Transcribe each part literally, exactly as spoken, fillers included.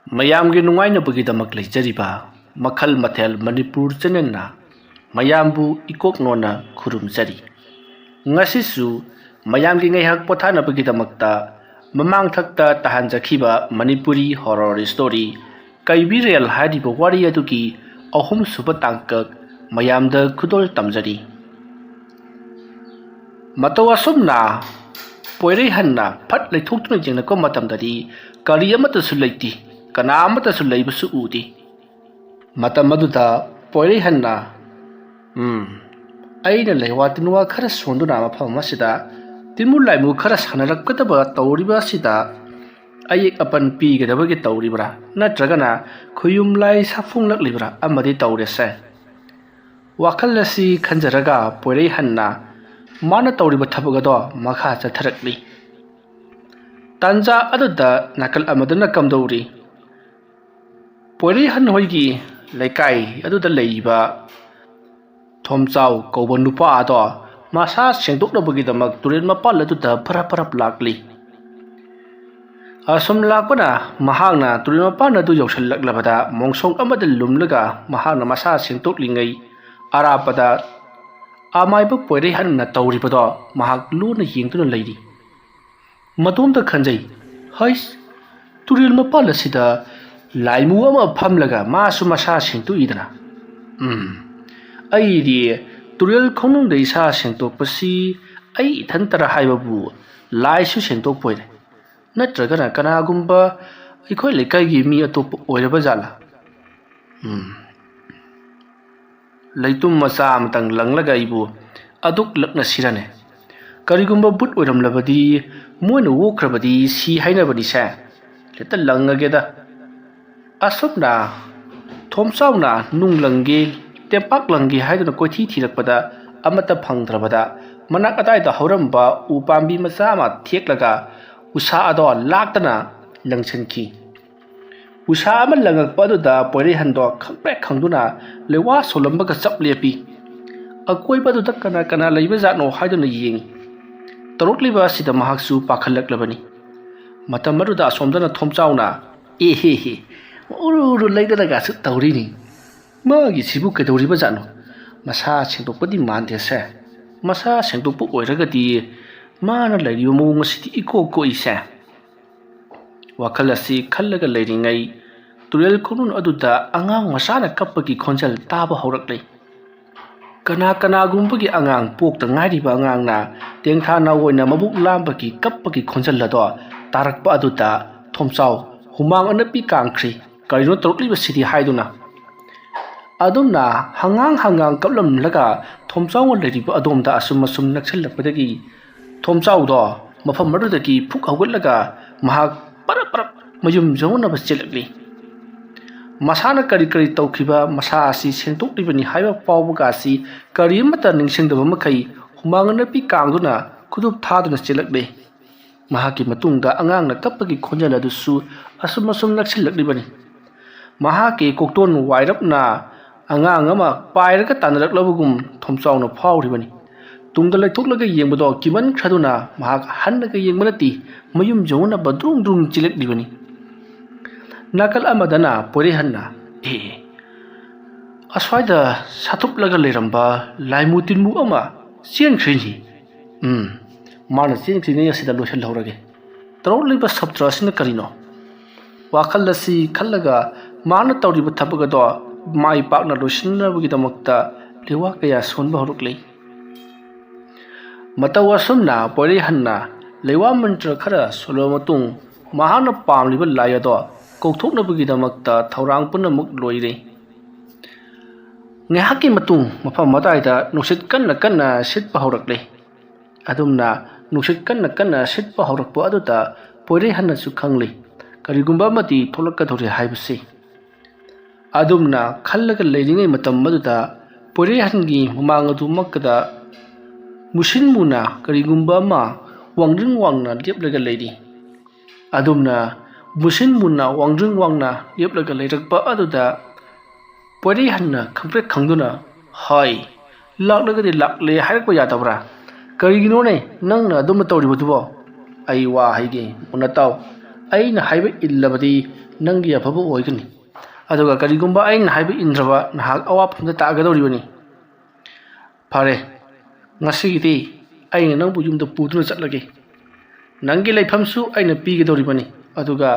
ꯃꯌꯥꯝꯒꯤ ꯅꯨꯡꯉꯥꯏꯅꯕꯒꯤꯗꯃꯛ ꯂꯩꯖꯔꯤꯕ ꯃꯈꯜ ꯃꯊꯦꯜ ꯃꯅꯤꯄꯨꯔ ꯆꯦꯅꯦꯜꯅ ꯃꯌꯥꯝꯕꯨ ꯏꯀꯣꯛ ꯅꯣꯟꯅ ꯈꯨꯔꯨꯝꯖꯔꯤ꯫ ꯉꯁꯤꯁꯨ ꯃꯌꯥꯝꯒꯤ ꯉꯥꯏꯍꯥꯛ ꯄꯣꯊꯥꯅꯕꯒꯤꯗꯃꯛꯇ ꯃꯃꯥꯡꯊꯛꯇ ꯇꯥꯍꯟꯖꯈꯤꯕ ꯃꯅꯤꯄꯨꯔꯤ ꯍꯣꯔꯣꯔ ꯁ꯭ꯇꯣꯔꯤ ꯀꯩꯕꯤ ꯔꯦꯜ ꯍꯥꯏꯔꯤꯕ ꯋꯥꯔꯤ ꯑꯗꯨꯒꯤ ꯑꯍꯨꯝꯁꯨꯕ ꯇꯥꯡꯀꯛ ꯃꯌꯥꯝꯗ ꯈꯨꯗꯣꯜ ꯇꯝꯖꯔꯤ꯫ ꯃꯇꯧ ꯑꯁꯨꯝꯅ ꯄꯣꯏꯔꯩꯍꯟꯅ ꯐꯠ ꯂꯩꯊꯣꯛꯇꯨꯅ ꯌꯦꯡꯂꯛꯄ ꯃꯇꯝꯗꯗꯤ ꯀꯔꯤ ꯑꯃꯠꯇꯁꯨ ꯂꯩꯇꯦ, ꯀꯅꯥ ꯑꯃꯠꯇꯁꯨ ꯂꯩꯕꯁꯨ ꯎꯗꯦ꯫ ꯃꯇꯝ ꯑꯗꯨꯗ ꯄꯣꯏꯔꯩꯍꯟꯅ, "ꯎꯝ, ꯑꯩꯅ ꯂꯩꯋꯥ ꯇꯤꯟꯋꯥ ꯈꯔ ꯁꯣꯟꯗꯨꯅ ꯃꯐꯝ ꯑꯃꯁꯤꯗ ꯇꯤꯟꯃꯨ ꯂꯥꯏꯃꯨ ꯈꯔ ꯁꯥꯟꯅꯔꯛꯀꯗꯕ ꯇꯧꯔꯤꯕ ꯑꯁꯤꯗ ꯑꯌꯦꯛ ꯑꯄꯟ ꯄꯤꯒꯗꯕꯒꯤ ꯇꯧꯔꯤꯕ꯭ꯔꯥ, ꯅꯠꯇ꯭ꯔꯒꯅ ꯈꯨꯌꯨꯝ ꯂꯥꯏ ꯁꯥꯐꯣꯡꯂꯛꯂꯤꯕ꯭ꯔꯥ ꯑꯃꯗꯤ ꯇꯧꯔꯦꯁꯦ꯫" ꯋꯥꯈꯜ ꯑꯁꯤ ꯈꯟꯖꯔꯒ ꯄꯣꯏꯔꯩꯍꯟꯅ ꯃꯥꯅ ꯇꯧꯔꯤꯕ ꯊꯕꯛ ꯑꯗꯣ ꯃꯈꯥ ꯆꯠꯊꯔꯛꯂꯤ꯫ ꯇꯥꯟꯖꯥ ꯑꯗꯨꯗ ꯅꯥꯀꯜ ꯑꯃꯗꯅ ꯀꯝꯗꯧꯔꯤ? ꯄꯣꯏꯔꯩꯍꯟ ꯍꯣꯏꯒꯤ ꯂꯩꯀꯥꯏ ꯑꯗꯨꯗ ꯂꯩꯔꯤꯕ ꯊꯣꯝꯆꯥꯎ ꯀꯧꯕ ꯅꯨꯄꯥ ꯑꯗꯣ ꯃꯁꯥ ꯁꯦꯡꯗꯣꯛꯅꯕꯒꯤꯗꯃꯛ ꯇꯨꯔꯦꯜ ꯃꯄꯥꯜ ꯑꯗꯨꯗ ꯐꯔꯞ ꯐꯔꯞ ꯂꯥꯛꯂꯤ꯫ ꯑꯁꯨꯝ ꯂꯥꯛꯄꯅ ꯃꯍꯥꯛꯅ ꯇꯨꯔꯦꯜ ꯃꯄꯥꯟ ꯑꯗꯨ ꯌꯧꯁꯤꯜꯂꯛꯂꯕꯗ ꯃꯣꯡꯁꯣꯡ ꯑꯃꯗ ꯂꯨꯝꯂꯒ ꯃꯍꯥꯛꯅ ꯃꯁꯥ ꯁꯦꯡꯗꯣꯛꯂꯤꯉꯩ ꯑꯔꯥꯞꯄꯗ ꯑꯃꯥꯏꯕ ꯄꯣꯏꯔꯩꯍꯟꯅ ꯇꯧꯔꯤꯕꯗꯣ ꯃꯍꯥꯛ ꯂꯨꯅ ꯌꯦꯡꯗꯨꯅ ꯂꯩꯔꯤ꯫ ꯃꯇꯣꯝꯇ ꯈꯟꯖꯩ, "ꯍꯩꯁ, ꯇꯨꯔꯦꯜ ꯃꯄꯥꯜ ꯑꯁꯤꯗ ꯂꯥꯏꯃꯨ ꯑꯃ ꯐꯝꯂꯒ ꯃꯥꯁꯨ ꯃꯁꯥ ꯁꯦꯡꯗꯣꯛꯏꯗꯅ꯫ ꯎꯝ, ꯑꯩꯗꯤ ꯇꯨꯔꯦꯜ ꯈꯣꯡꯅꯨꯡꯗ ꯏꯁꯥ ꯁꯦꯡꯗꯣꯛꯄꯁꯤ ꯑꯩ ꯏꯊꯟꯇꯔ ꯍꯥꯏꯕꯕꯨ ꯂꯥꯏꯁꯨ ꯁꯦꯡꯗꯣꯛꯄ ꯑꯣꯏꯔꯦ꯫ ꯅꯠꯇ꯭ꯔꯒꯅ ꯀꯅꯥꯒꯨꯝꯕ ꯑꯩꯈꯣꯏ ꯂꯩꯀꯥꯏꯒꯤ ꯃꯤ ꯑꯇꯣꯞꯄ ꯑꯣꯏꯔꯕ ꯖꯥꯠꯂꯥ? ꯎꯝ, ꯂꯩꯇꯨꯝ ꯃꯆꯥ ꯑꯃꯇꯪ ꯂꯪꯂꯒ ꯑꯩꯕꯨ ꯑꯗꯨꯛ ꯂꯛꯅꯁꯤꯔꯅꯦ? ꯀꯔꯤꯒꯨꯝꯕ ꯕꯨꯠ ꯑꯣꯏꯔꯝꯂꯕꯗꯤ ꯃꯣꯏꯅ ꯑꯣꯛꯈ꯭ꯔꯕꯗꯤ ꯁꯤ ꯍꯥꯏꯅꯕꯅꯤꯁꯦ꯫ ꯍꯦꯛꯇ ꯂꯪꯉꯒꯦꯗ꯫" ꯑꯁꯨꯝꯅ ꯊꯣꯝꯆꯥꯎꯅ ꯅꯨꯡ ꯂꯪꯒꯦ, ꯇꯦꯝꯄꯥꯛ ꯂꯪꯒꯦ ꯍꯥꯏꯗꯨꯅ ꯀꯣꯏꯊꯤ ꯊꯤꯔꯛꯄꯗ ꯑꯃꯠꯇ ꯐꯪꯗ꯭ꯔꯕꯗ ꯃꯅꯥꯛ ꯑꯗꯥꯏꯗ ꯍꯧꯔꯝꯕ ꯎ ꯄꯥꯝꯕꯤ ꯃꯆꯥ ꯑꯃ ꯊꯦꯛꯂꯒ ꯎꯁꯥ ꯑꯗꯣ ꯂꯥꯛꯇꯅ ꯂꯪꯁꯤꯟꯈꯤ꯫ ꯎꯁꯥ ꯑꯃ ꯂꯪꯉꯛꯄ ꯑꯗꯨꯗ ꯄꯣꯏꯔꯩꯍꯟꯗꯣ ꯈꯪꯄ꯭ꯔꯦꯛ ꯈꯪꯗꯨꯅ ꯂꯩꯋꯥ ꯁꯣꯜꯂꯝꯕꯒ ꯆꯞ ꯂꯦꯞꯄꯤ꯫ ꯑꯀꯣꯏꯕꯗꯨꯗ ꯀꯅꯥ ꯀꯅꯥ ꯂꯩꯕ ꯖꯥꯠꯅꯣ ꯍꯥꯏꯗꯨꯅ ꯌꯦꯡꯉꯤ꯫ ꯇꯧꯔꯛꯂꯤꯕ ꯑꯁꯤꯗ ꯃꯍꯥꯛꯁꯨ ꯄꯥꯈꯠꯂꯛꯂꯕꯅꯤ꯫ ꯃꯇꯝ ꯑꯗꯨꯗ ꯑꯁꯣꯝꯗꯅ ꯊꯣꯝꯆꯥꯎꯅ, ꯑꯦ ꯍꯦ ꯍꯦ, ꯎꯔꯨ ꯎꯔꯨ ꯂꯩꯗꯅꯒꯁꯨ ꯇꯧꯔꯤꯅꯤ꯫ ꯃꯥꯒꯤꯁꯤꯕꯨ ꯀꯩꯗꯧꯔꯤꯕ ꯖꯥꯠꯅꯣ? ꯃꯁꯥ ꯁꯦꯡꯗꯣꯛꯄꯗꯤ ꯃꯥꯟꯗꯦꯁꯦ꯫ ꯃꯁꯥ ꯁꯦꯡꯗꯣꯛꯄ ꯑꯣꯏꯔꯒꯗꯤ ꯃꯥꯅ ꯂꯩꯔꯤꯕ ꯃꯑꯣꯡ ꯑꯁꯤꯗꯤ ꯏꯀꯣꯛ ꯀꯣꯛꯏꯁꯦ꯫ ꯋꯥꯈꯜ ꯑꯁꯤ ꯈꯜꯂꯒ ꯂꯩꯔꯤꯉꯩ ꯇꯨꯔꯦꯜ ꯈꯣꯡꯅꯨꯡ ꯑꯗꯨꯗ ꯑꯉꯥꯡ ꯃꯆꯥꯅ ꯀꯞꯄꯒꯤ ꯈꯣꯟꯖꯦꯜ ꯇꯥꯕ ꯍꯧꯔꯛꯂꯦ꯫ ꯀꯅꯥ ꯀꯅꯥꯒꯨꯝꯕꯒꯤ ꯑꯉꯥꯡ ꯄꯣꯛꯇ ꯉꯥꯏꯔꯤꯕ ꯑꯉꯥꯡꯅ ꯇꯦꯡꯊꯥ ꯅꯥꯎ ꯑꯣꯏꯅ ꯃꯕꯨꯛ ꯂꯥꯝꯕꯒꯤ ꯀꯞꯄꯒꯤ ꯈꯣꯟꯖꯦꯜ ꯑꯗꯣ ꯇꯥꯔꯛꯄ ꯑꯗꯨꯗ ꯊꯣꯝꯆꯥꯎ ꯍꯨꯃꯥꯡ ꯑꯅꯞꯄꯤ ꯀꯥꯡꯈ꯭ꯔꯤ꯫ ꯀꯔꯤꯅꯣ ꯇꯧꯔꯛꯂꯤꯕꯁꯤꯗꯤ ꯍꯥꯏꯗꯨꯅ꯫ ꯑꯗꯨꯝꯅ ꯍꯉꯥꯡ ꯍꯉꯥꯡ ꯀꯞꯂꯝꯂꯒ ꯊꯣꯝꯆꯥꯎꯅ ꯂꯩꯔꯤꯕ ꯑꯗꯣꯝꯗ ꯑꯁꯨꯝ ꯑꯁꯨꯝ ꯅꯛꯁꯤꯜꯂꯛꯄꯗꯒꯤ ꯊꯣꯝꯆꯥꯎꯗꯣ ꯃꯐꯝ ꯑꯗꯨꯗꯒꯤ ꯐꯨꯛ ꯍꯧꯒꯠꯂꯒ ꯃꯍꯥꯛ ꯄꯔꯞ ꯄꯔꯞ ꯃꯌꯨꯝ ꯌꯧꯅꯕ ꯆꯦꯜꯂꯛꯂꯤ꯫ ꯃꯁꯥꯅ ꯀꯔꯤ ꯀꯔꯤ ꯇꯧꯈꯤꯕ, ꯃꯁꯥ ꯑꯁꯤ ꯁꯦꯡꯗꯣꯛꯂꯤꯕꯅꯤ ꯍꯥꯏꯕ ꯐꯥꯎꯕꯒ ꯑꯁꯤ ꯀꯔꯤ ꯑꯃꯠꯇ ꯅꯤꯡꯁꯤꯡꯗꯕ ꯃꯈꯩ ꯍꯨꯃꯥꯡ ꯑꯅꯞꯄꯤ ꯀꯥꯡꯗꯨꯅ ꯈꯨꯗꯨꯞ ꯊꯥꯗꯨꯅ ꯆꯦꯜꯂꯛꯂꯦ꯫ ꯃꯍꯥꯛꯀꯤ ꯃꯇꯨꯡꯗ ꯑꯉꯥꯡꯅ ꯀꯞꯄꯒꯤ ꯈꯣꯟꯖꯦꯜ ꯑꯗꯨꯁꯨ ꯑꯁꯨꯝ ꯑꯁꯨꯝ ꯅꯛꯁꯤꯜꯂꯛꯂꯤꯕꯅꯤ꯫ ꯃꯍꯥꯛꯀꯤ ꯀꯣꯛꯇꯣꯟ ꯋꯥꯏꯔꯞꯅ ꯑꯉꯥꯡ ꯑꯃ ꯄꯥꯏꯔꯒ ꯇꯥꯟꯅꯔꯛꯂꯕꯒꯨꯝ ꯊꯣꯝꯆꯥꯎꯅ ꯐꯥꯎꯔꯤꯕꯅꯤ꯫ ꯇꯨꯡꯗ ꯂꯩꯊꯣꯛꯂꯒ ꯌꯦꯡꯕꯗꯣ ꯀꯤꯃꯟꯈ꯭ꯔꯗꯨꯅ ꯃꯍꯥꯛ ꯍꯟꯅꯒ ꯌꯦꯡꯕ ꯅꯠꯇꯦ, ꯃꯌꯨꯝ ꯌꯧꯅꯕ ꯗ꯭ꯔꯨꯡ ꯗ꯭ꯔꯨꯡ ꯆꯦꯜꯂꯛꯂꯤꯕꯅꯤ꯫ ꯅꯥꯀꯜ ꯑꯃꯗꯅ ꯄꯣꯏꯔꯩꯍꯟꯅ, "ꯑꯦ, ꯑꯁ꯭ꯋꯥꯏꯗ ꯁꯥꯊꯨꯞꯂꯒ ꯂꯩꯔꯝꯕ ꯂꯥꯏꯃꯨ ꯇꯤꯟꯃꯨ ꯑꯃ ꯆꯦꯟꯈ꯭ꯔꯤꯅꯤ꯫ ꯎꯝ, ꯃꯥꯅ ꯆꯦꯟꯈ꯭ꯔꯤꯉꯩ ꯑꯁꯤꯗ ꯂꯣꯏꯁꯤꯜꯍꯧꯔꯒꯦ꯫ ꯇꯧꯔꯛꯂꯤꯕ ꯁꯞꯇ꯭ꯔ ꯑꯁꯤꯅ ꯀꯔꯤꯅꯣ?" ꯋꯥꯈꯜ ꯑꯁꯤ ꯈꯜꯂꯒ ꯃꯥꯅ ꯇꯧꯔꯤꯕ ꯊꯕꯛ ꯑꯗꯣ ꯃꯥꯏ ꯄꯥꯛꯅ ꯂꯣꯏꯁꯤꯟꯅꯕꯒꯤꯗꯃꯛꯇ ꯂꯩꯋꯥ ꯀꯌꯥ ꯁꯣꯟꯕ ꯍꯧꯔꯛꯂꯤ꯫ ꯃꯇꯧ ꯑꯁꯨꯝꯅ ꯄꯣꯏꯔꯩꯍꯟꯅ ꯂꯩꯋꯥ ꯃꯟꯇ꯭ꯔ ꯈꯔ ꯁꯣꯜꯂꯕ ꯃꯇꯨꯡ ꯃꯍꯥꯛꯅ ꯄꯥꯝꯂꯤꯕ ꯂꯥꯏ ꯑꯗꯣ ꯀꯧꯊꯣꯛꯅꯕꯒꯤꯗꯃꯛꯇ ꯊꯧꯔꯥꯡ ꯄꯨꯝꯅꯃꯛ ꯂꯣꯏꯔꯦ꯫ ꯉꯥꯏꯍꯥꯛꯀꯤ ꯃꯇꯨꯡ ꯃꯐꯝ ꯑꯗꯨꯋꯥꯏꯗ ꯅꯨꯡꯁꯤꯠ ꯀꯟꯅ ꯀꯟꯅ ꯁꯤꯠꯄ ꯍꯧꯔꯛꯂꯦ꯫ ꯑꯗꯨꯝꯅ ꯅꯨꯡꯁꯤꯠ ꯀꯟꯅ ꯀꯟꯅ ꯁꯤꯠꯄ ꯍꯧꯔꯛꯄ ꯑꯗꯨꯗ ꯄꯣꯏꯔꯩꯍꯟꯅꯁꯨ ꯈꯪꯂꯤ, ꯀꯔꯤꯒꯨꯝꯕ ꯑꯃꯗꯤ ꯊꯣꯛꯂꯛꯀꯗꯧꯔꯦ ꯍꯥꯏꯕꯁꯤ꯫ ꯑꯗꯨꯝꯅ ꯈꯜꯂꯒ ꯂꯩꯔꯤꯉꯩ ꯃꯇꯝ ꯑꯗꯨꯗ ꯄꯣꯏꯔꯩꯍꯟꯒꯤ ꯃꯃꯥꯡ ꯑꯗꯨꯃꯛꯇꯗ ꯃꯨꯁꯤꯟ ꯃꯨꯅ ꯀꯔꯤꯒꯨꯝꯕ ꯑꯃ ꯋꯥꯡꯗ꯭ꯔꯤꯡ ꯋꯥꯡꯅ ꯂꯦꯞꯂꯒ ꯂꯩꯔꯤ꯫ ꯑꯗꯨꯝꯅ ꯃꯨꯁꯤꯟ ꯃꯨꯅ ꯋꯥꯡꯗ꯭ꯔꯤꯡ ꯋꯥꯡꯅ ꯂꯦꯞꯂꯒ ꯂꯩꯔꯛꯄ ꯑꯗꯨꯗ ꯄꯣꯏꯔꯩꯍꯟꯅ ꯈꯪꯄ꯭ꯔꯦꯛ ꯈꯪꯗꯨꯅ, "ꯍꯣꯏ, ꯂꯥꯛꯂꯒꯗꯤ ꯂꯥꯛꯂꯦ ꯍꯥꯏꯔꯛꯄ ꯌꯥꯗꯕ꯭ꯔꯥ? ꯀꯔꯤꯒꯤꯅꯣꯅꯦ ꯅꯪꯅ ꯑꯗꯨꯝꯅ ꯇꯧꯔꯤꯕꯗꯨꯕꯣ? ꯑꯩ ꯋꯥ ꯍꯥꯏꯒꯦ, ꯃꯨꯟꯅ ꯇꯥꯎ꯫ ꯑꯩꯅ ꯍꯥꯏꯕ ꯏꯜꯂꯕꯗꯤ ꯅꯪꯒꯤ ꯑꯐꯕ ꯑꯣꯏꯒꯅꯤ, ꯑꯗꯨꯒ ꯀꯔꯤꯒꯨꯝꯕ ꯑꯩꯅ ꯍꯥꯏꯕ ꯏꯟꯗ꯭ꯔꯕ ꯅꯍꯥꯛ ꯑꯋꯥꯐꯝꯗ ꯇꯥꯒꯗꯧꯔꯤꯕꯅꯤ꯫ ꯐꯔꯦ, ꯉꯁꯤꯒꯤꯗꯤ ꯑꯩꯅ ꯅꯪꯕꯨ ꯌꯨꯝꯗ ꯄꯨꯗꯨꯅ ꯆꯠꯂꯒꯦ꯫ ꯅꯪꯒꯤ ꯂꯩꯐꯝꯁꯨ ꯑꯩꯅ ꯄꯤꯒꯗꯧꯔꯤꯕꯅꯤ, ꯑꯗꯨꯒ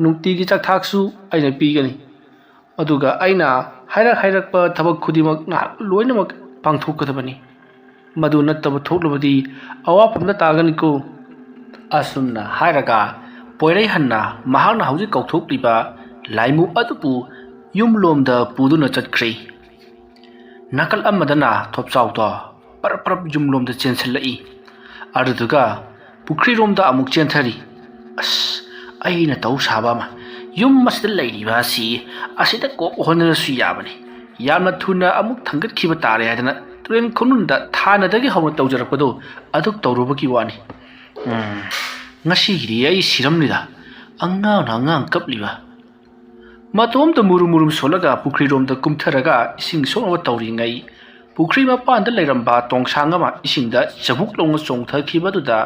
ꯅꯨꯡꯇꯤꯒꯤ ꯆꯥꯛꯊꯥꯛꯁꯨ ꯑꯩꯅ ꯄꯤꯒꯅꯤ꯫ ꯑꯗꯨꯒ ꯑꯩꯅ ꯍꯥꯏꯔꯛ ꯍꯥꯏꯔꯛꯄ ꯊꯕꯛ ꯈꯨꯗꯤꯡꯃꯛ ꯅꯍꯥꯛ ꯂꯣꯏꯅꯃꯛ ꯄꯥꯡꯊꯣꯛꯀꯗꯕꯅꯤ꯫ ꯃꯗꯨ ꯅꯠꯇꯕ ꯊꯣꯛꯂꯕꯗꯤ ꯑꯋꯥꯐꯝꯗ ꯇꯥꯒꯅꯤꯀꯣ꯫ ꯑꯁꯨꯝꯅ ꯍꯥꯏꯔꯒ ꯄꯣꯏꯔꯩꯍꯟꯅ ꯃꯍꯥꯛꯅ ꯍꯧꯖꯤꯛ ꯀꯧꯊꯣꯛꯂꯤꯕ ꯂꯥꯏꯃꯨ ꯑꯗꯨꯕꯨ ꯌꯨꯝꯂꯣꯝꯗ ꯄꯨꯗꯨꯅ ꯆꯠꯈ꯭ꯔꯦ꯫ ꯅꯥꯀꯜ ꯑꯃꯗꯅ ꯊꯣꯞꯆꯥꯎꯗꯣ ꯄꯔꯞ ꯄꯔꯞ ꯌꯨꯝꯂꯣꯝꯗ ꯆꯦꯟꯁꯤꯜꯂꯛꯏ꯫ ꯑꯗꯨꯗꯨꯒ ꯄꯨꯈ꯭ꯔꯤꯔꯣꯝꯗ ꯑꯃꯨꯛ ꯆꯦꯟꯊꯔꯤ꯫ ꯑꯁ, ꯑꯩꯅ ꯇꯧ ꯁꯥꯕ ꯑꯃ꯫ ꯌꯨꯝ ꯑꯁꯤꯗ ꯂꯩꯔꯤꯕ ꯑꯁꯤ ꯑꯁꯤꯗ ꯀꯣꯛ ꯍꯣꯠꯅꯔꯁꯨ ꯌꯥꯕꯅꯤ꯫ ꯌꯥꯝꯅ ꯊꯨꯅ ꯑꯃꯨꯛ ꯊꯥꯡꯒꯠꯈꯤꯕ ꯇꯥꯔꯦ ꯍꯥꯏꯗꯅ ꯇꯨꯔꯦꯟ ꯈꯨꯅꯨꯡꯗ ꯊꯥꯏꯅꯗꯒꯤ ꯍꯧꯅ ꯇꯧꯖꯔꯛꯄꯗꯣ ꯑꯗꯨ ꯇꯧꯔꯨꯕꯒꯤ ꯋꯥꯅꯤ꯫ ꯎꯝ, ꯉꯁꯤꯒꯤꯗꯤ ꯑꯩ ꯁꯤꯔꯝꯂꯤꯗ꯫ ꯑꯉꯥꯡꯅ ꯑꯉꯥꯡ ꯀꯞꯂꯤꯕ꯫ ꯃꯇꯣꯝꯇ ꯃꯨꯔꯨꯝ ꯃꯨꯔꯨꯝ ꯁꯣꯜꯂꯒ ꯄꯨꯈ꯭ꯔꯤꯔꯣꯝꯗ ꯀꯨꯝꯊꯔꯒ ꯏꯁꯤꯡ ꯁꯣꯛꯅꯕ ꯇꯧꯔꯤꯉꯩ, ꯄꯨꯈ꯭ꯔꯤ ꯃꯄꯥꯟꯗ ꯂꯩꯔꯝꯕ ꯇꯣꯡꯁꯥꯡ ꯑꯃ ꯏꯁꯤꯡꯗ ꯆꯕꯨꯛ ꯂꯥꯎꯅ ꯆꯣꯡꯊꯈꯤꯕꯗꯨꯗ